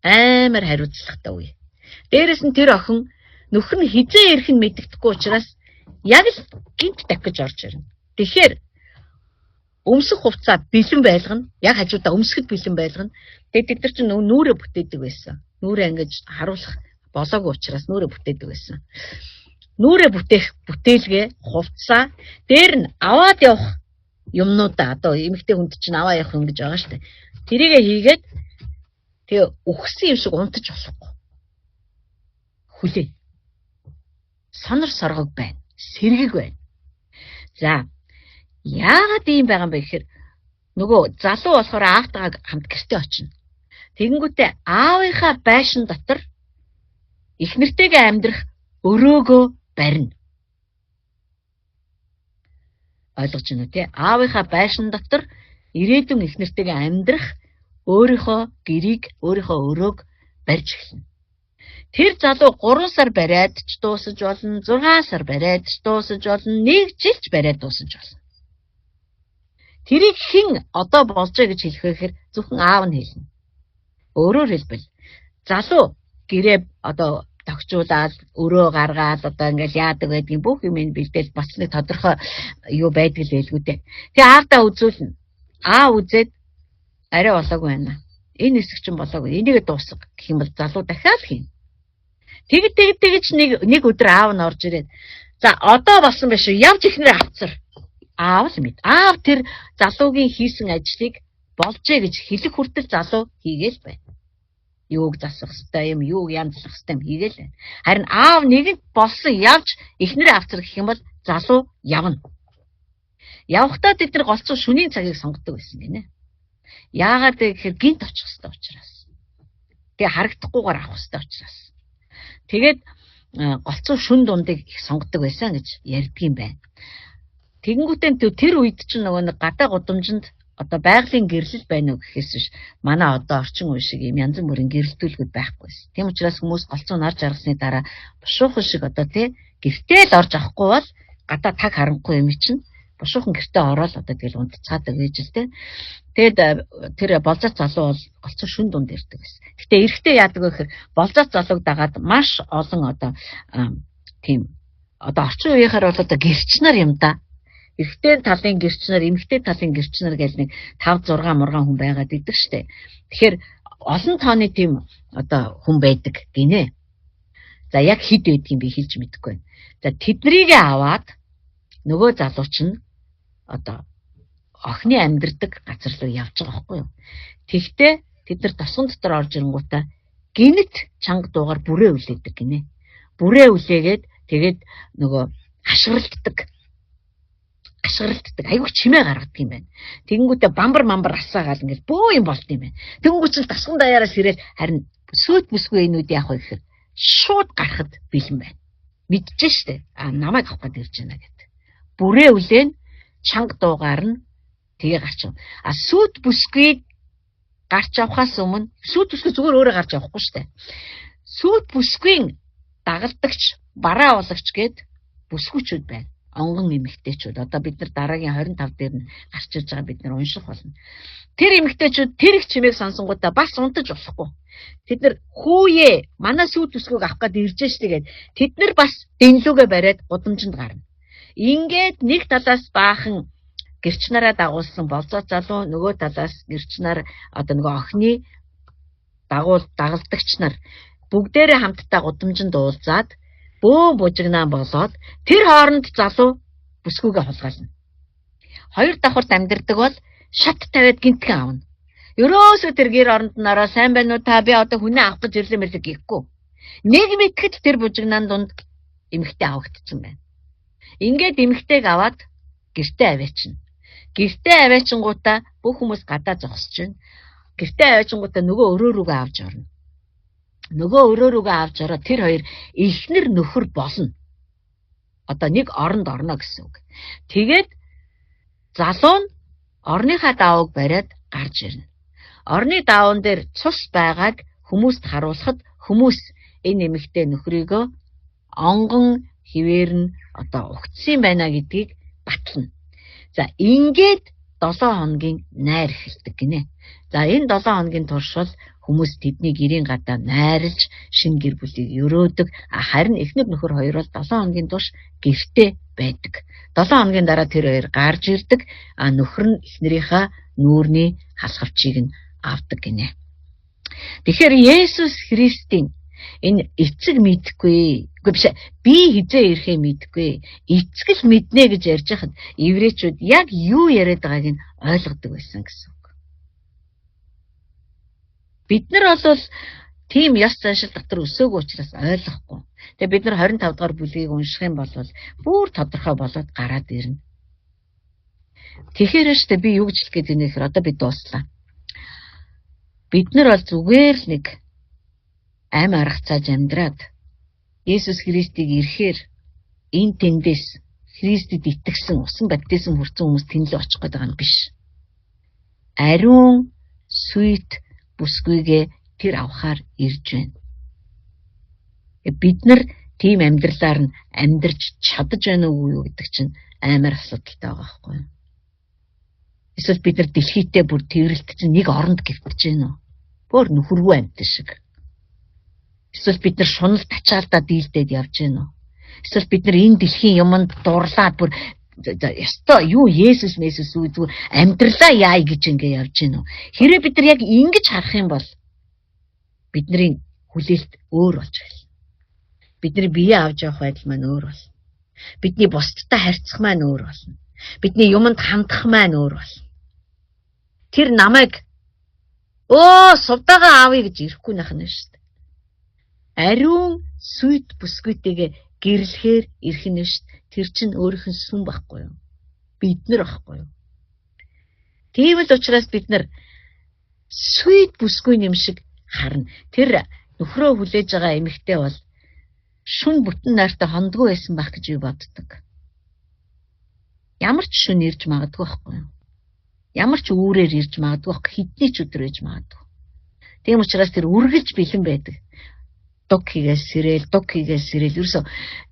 Speaker 2: Амар хариуцлагатай үе. Дээрэс нь тэр охин нөхөр нь хизээ ирэх нь мэддэхгүй учраас яг л гинт дахиж орж ирнэ. Тэгэхээр өмсөх хувцаа бэлэн байлгана. Яг хажуудаа өмсөхөд бэлэн байлгана. Тэгээд тэд нар чинь нүрээ бүтээдэг байсан. Нүрээ ингэж харуулах болоогүй учраас нүрээ бүтээдэг байсан. Нүрээ бүтээх бүтээлгээ хувцаа дээр нь аваад явах юмнуудаа одоо эмэгтэй хүнд чинь аваа явах юм гэж байгаа шүү дээ. Тэрийгэ хийгээд тэгээ үхсэн юм шиг унтаж болохгүй. Хүлээ. Сонор соргог байна. Сэргэг байна. За яагаад ийм байгаа юм бэ гэхээр нөгөө залуу болохоор аавтайгаа хамт гэртээ очино. Тэгэнгүүтээ аавынхаа байшин дотор эхнэртэйгээ амьдрах өрөөгөө барина. Ойлгож байна уу те? Аавынхаа байшин дотор ирээдүйн эхнэртэйгээ амьдрах өөрийнхөө гэрийг, өөрийнхөө өрөөг барьж эхэлнэ. Тэр залуу 3 сар бариад ч дуусаж болно, 6 сар бариад ч дуусаж болно, 1 жил ч бариад дуусаж болно. Тэрийг хэн одоо болжээ гэж хэлэх вэ гэхээр зөвхөн аав нь хэлнэ. Өөрөөр хэлбэл залуу гэрээ одоо тогтжуулаад өрөө гаргаад одоо ингээл яадаг байдгийн бүх юм энэ бэлдээл бас нэг тодорхой юу байдаг л байлгүй дээ. Тэгээ аавдаа үзүүлнэ. Аав үзээд Арай болоогүй байна. Энэ хэсэг чинь болоогүй. Энийг дуусга гэх юм бол залуу дахиад хийнэ. Тэг тэг тэгж нэг өдөр аав нь орж ирээд за одоо болсон байх шүү. Явж ихнэр авцар. Аав л мэд. Аав тэр залуугийн хийсэн ажлыг болжээ гэж хэлэх хүртэл залуу хийгээл байна. Юуг засах хэвтэй юм, юуг янзлах хэвтэй юм хийгээл байна. Харин аав нэгэнт болсон явж эхнэрээ авцар гэх юм бол залуу явна. Явхдаа тэд нар голцоо шөнийн цагийг сонгодог байсан гинэ. Яагаад вэ гэхээр гинт очих хэвтэй учраас. Тэгээ харагдахгүйгээр авах хэвтэй учраас. Тэгээд голцоо шүн дундыг их сонгодог байсан гэж ярьдгийм байна. Тэгэнгүүтээ тэр үед чинь нөгөө нэг гадаа гудамжинд одоо байгалийн гэрлэл байна уу гэхээс биш манай одоо орчин үе шиг юм янз бүрийн гэрэлтүүлгүүд байхгүй байсан. Тийм учраас хүмүүс голцоо нар жаргасны дараа бушуухан шиг одоо тий гэртээ л орж авахгүй бол гадаа таг харанхуй юм чинь бушуухан гэртээ ороод одоо тэгэл унтцаадаг гэж л тий. Тэгэд тэр болзоц залуу бол голцоо шүн дунд ирдэг байсан. Гэтэ эрэхтэй яадаг вэ гэхээр болзоц залууг дагаад маш олон одоо тийм одоо орчин үеийнхаар бол одоо гэрчнэр юм да. Эрэгтэй талын гэрчнэр, эмэгтэй талын гэрчнэр гэл нэг 5 6 мургаан хүн байгаад идэг штэ. Тэгэхээр олон тооны тийм одоо хүн байдаг гинэ. За яг хэд байдгийг би хэлж мэдэхгүй байна. За тэднийг аваад нөгөө залууч нь одоо охины амьдардаг газар руу явж байгаа байхгүй юу. Тэгтээ тэд нар тосгон дотор орж ирэнгуутаа гинэт чанга дуугаар бүрээ үлээдэг гинэ. Бүрээ үлээгээд тэгээд нөгөө хашгиралддаг. Хашгиралддаг. Айгүй чимээ гаргадаг юм байна. Тэгэнгүүтээ бамбар мамбар асаагаал ингээл бөө юм болд юм байна. Тэгэнгүүт чинь тосгон даяараас ирээл харин сүйт бүсгүй энүүд яах вэ гэхээр шууд гарахад бэлэн байна. Мэдчихэж штэ. А намайг авах гээд ирж байна гэд. Бүрээ үлээн чанга дуугаар нь тэгээ гарч явна. А сүйт бүсгүй гарч явхаас өмнө сүйт бүсгүй зүгээр өөрөө гарч явахгүй штэ. Сүйт бүсгүйн дагалдагч, бараа улагч гээд бүсгүүчүүд байна. Онгон эмэгтэйчүүд. Одоо бид нар дараагийн 25 дээр нь гарч ирж байгаа бид нар унших болно. Тэр эмэгтэйчүүд тэр их чимээг сонсонгуудаа бас унтаж болохгүй. Тэд нар хүүе манай сүйт бүсгүйг авах гээд ирж штэ гээд тэд нар бас дэнлүүгээ бариад гудамжинд гарна. Ингээд нэг талаас баахан гэрч нараа дагуулсан болзоо залуу, нөгөө талаас гэрч нар одоо нөгөө охины дагалдагч нар бүгдээрээ хамтдаа гудамжинд уулзаад бөөн бужигнаан болоод тэр хооронд залуу бүсгүйгээ хулгайлна. Хоёр давхарт амьдардаг бол шат тавиад гинтхэн авна. Ерөөсөө тэр гэр оронд нараа сайн байна уу та, би одоо хүнээ авах гэж ирлээ мэлээ гэхгүй. Нэг мэтгэд тэр бужигнаан дунд эмэгтэй авагдчихсан байна. Ингээд эмэгтэйг аваад гэртээ аваачна. Гэртээ аваачингуудаа бүх хүмүүс гадаа зогсож байна. Гэртээ аваачингуудаа нөгөө өрөө рүүгээ авч орно. Нөгөө өрөө рүүгээ авч ороод тэр хоёр эхнэр нөхөр болно. Одоо нэг оронд орно гэсэн үг. Тэгээд залуу нь орныхаа даавууг бариад гарч ирнэ. Орны даавн дээр цус байгааг хүмүүст харуулхад хүмүүс энэ эмэгтэй нөхрийгөө онгон хിവэр нь одоо угтсан байна гэдгийг батлна. За ингээд 7 хоногийн найр эхэлдэг гинэ. За энэ 7 хоногийн турш бол хүмүүс тэдний гэрийн гадаа найрлж шинэ гэр бүлийг өрөөдөг. Харин эхнэр нөхөр хоёр бол 7 хоногийн турш гэртээ байдаг. 7 хоногийн дараа тэр хоёр гарч ирдэг. Нөхөр нь эхнэрийнхээ нүүрний халахвчийг нь авдаг гинэ. Тэгэхээр Есүс Христийн энэ эцэг мэдхгүй. Үгүй биш. Би хизээ ирэхээ мэдхгүй. Эцэг л мэднэ гэж ярьж хахад еврейчүүд яг юу яриад байгааг нь ойлгодог байсан гэсэн үг. Бид нар бол тийм ёс заншил дотор өсөөгүй учраас ойлгохгүй. Тэгээ бид нар 25 дугаар бүлгийг унших юм бол бүр тодорхой болоод гараад ирнэ. Тэгэхээр штэ би юу гэж хэлэх гээд байна гэхээр одоо би дууслаа. Бид нар бол зүгээр л нэг ам аргацааж амьдраад Есүс Христийг ирэхээр энэ тэндээс Христэд итгэсэн усан баптизм хүртсэн хүмүүс тэнлээ очих гээд байгаа нь биш. Ариун сүйт бүсгүйгээ тэр авахаар ирж байна. Бид нар тийм амьдралаар нь амьдарч чадаж байна уу юу гэдэг чинь амар асуудалтай байгаа байхгүй юу? Эсвэл бид нар дэлхийдээ бүр тэрэлтсэн нэг оронд гівтэж байна уу? Бүр нөхөргүй амьтан шиг. Эсвэл бид нар шунал тачаалдаа дийлдээд явж байна уу? Эсвэл бид нар энэ дэлхийн юмд дурлаад бүр Ёстой юу Есүс Месүс үү зүгээр амьдралаа яая гэж ингээ явж гин үү? Хэрвээ бид нар яг ингэж харах юм бол бидний хүлээлт өөр болж эхэлнэ. Бидний бие авч явах байдал маань өөр болно. Бидний бусдтай харьцах маань өөр болно. Бидний юмд хандах маань өөр болно. Тэр намайг сувдагаа аавъя гэж ирэхгүй нах нь шүү дээ. Ариун сүйт бүсгүйтэйгээ гэрлэхээр ирэх нь шүү дээ. Тэр чинь өөрийнх нь сүм байхгүй юу? Бид нар байхгүй юу? Тийм л учраас бид нар сүйт бүсгүй юм шиг харна. Тэр нөхрөө хүлээж байгаа эмэгтэй бол шүн бүтэн найртай хондгүй байсан байх гэж би боддог. Ямар ч шүн ирж магадгүй байхгүй юу? Ямар ч үүрээр ирж магадгүй байхгүй, хэдний ч өдөр ээж магадгүй. Тийм учраас тэр үргэлж бэлэн байдаг. Дуг хийгээл сэрэл, дуг хийгээл сэрэл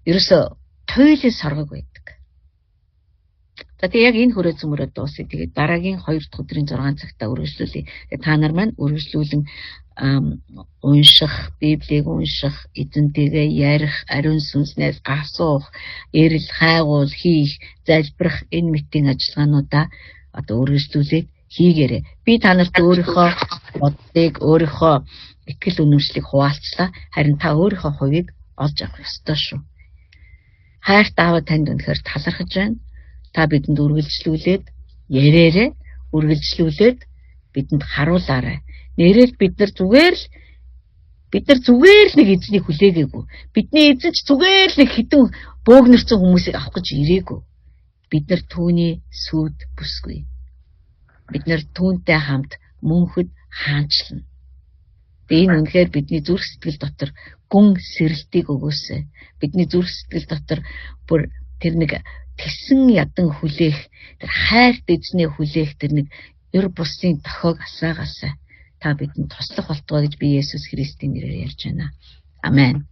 Speaker 2: ерөөсөө туйлын соргог байдаг. За тэгээ яг энэ хүрээ цөмөрөө дуусъя. Тэгээд дараагийн 2 дахь өдрийн 6 цагта үргэлжлүүлье. Та нар маань үргэлжлүүлэн унших, Библийг унших, эзэнтэйгээ ярих, ариун сүнснээс асуух, эрэл хайгуул хийх, залбирах энэ мэтийн ажиллагаануудаа одоо үргэлжлүүлээд хийгээрэй. Би та нарт өөрийнхөө бодлыг, өөрийнхөө итгэл үнэмшлийг хуваалцлаа. Харин та өөрийнхөө хувийг олж авах ёстой шүү. Хайрт аава танд үнэхээр талархаж байна. Та бидэнд үргэлжлүүлээд ярээрэй, үргэлжлүүлээд бидэнд харуулаарай. Нэрэл бид нар зүгээр л нэг эзнийг хүлээгээгүй. Бидний эзэн ч зүгээр л нэг хідэн бөөгнөрцөн хүмүүсийг авах гэж ирээгүй. Бид нар түүний сүд бүсгүй. Бид нар түүнтэй хамт мөнхөд хаанчлана. Тэгээ энэ үнэхээр бидний зүрх сэтгэл дотор гүн сэрэлтийг өгөөсэй. Бидний зүрх сэтгэл дотор бүр тэр нэг тэсэн ядан хүлээх, тэр хайрт эзнээ хүлээх тэр нэг ер бусын тохиог асаагаасай. Та бидэнд туслах болтугай гэж би Есүс Христийн нэрээр ярьж байна. Амен.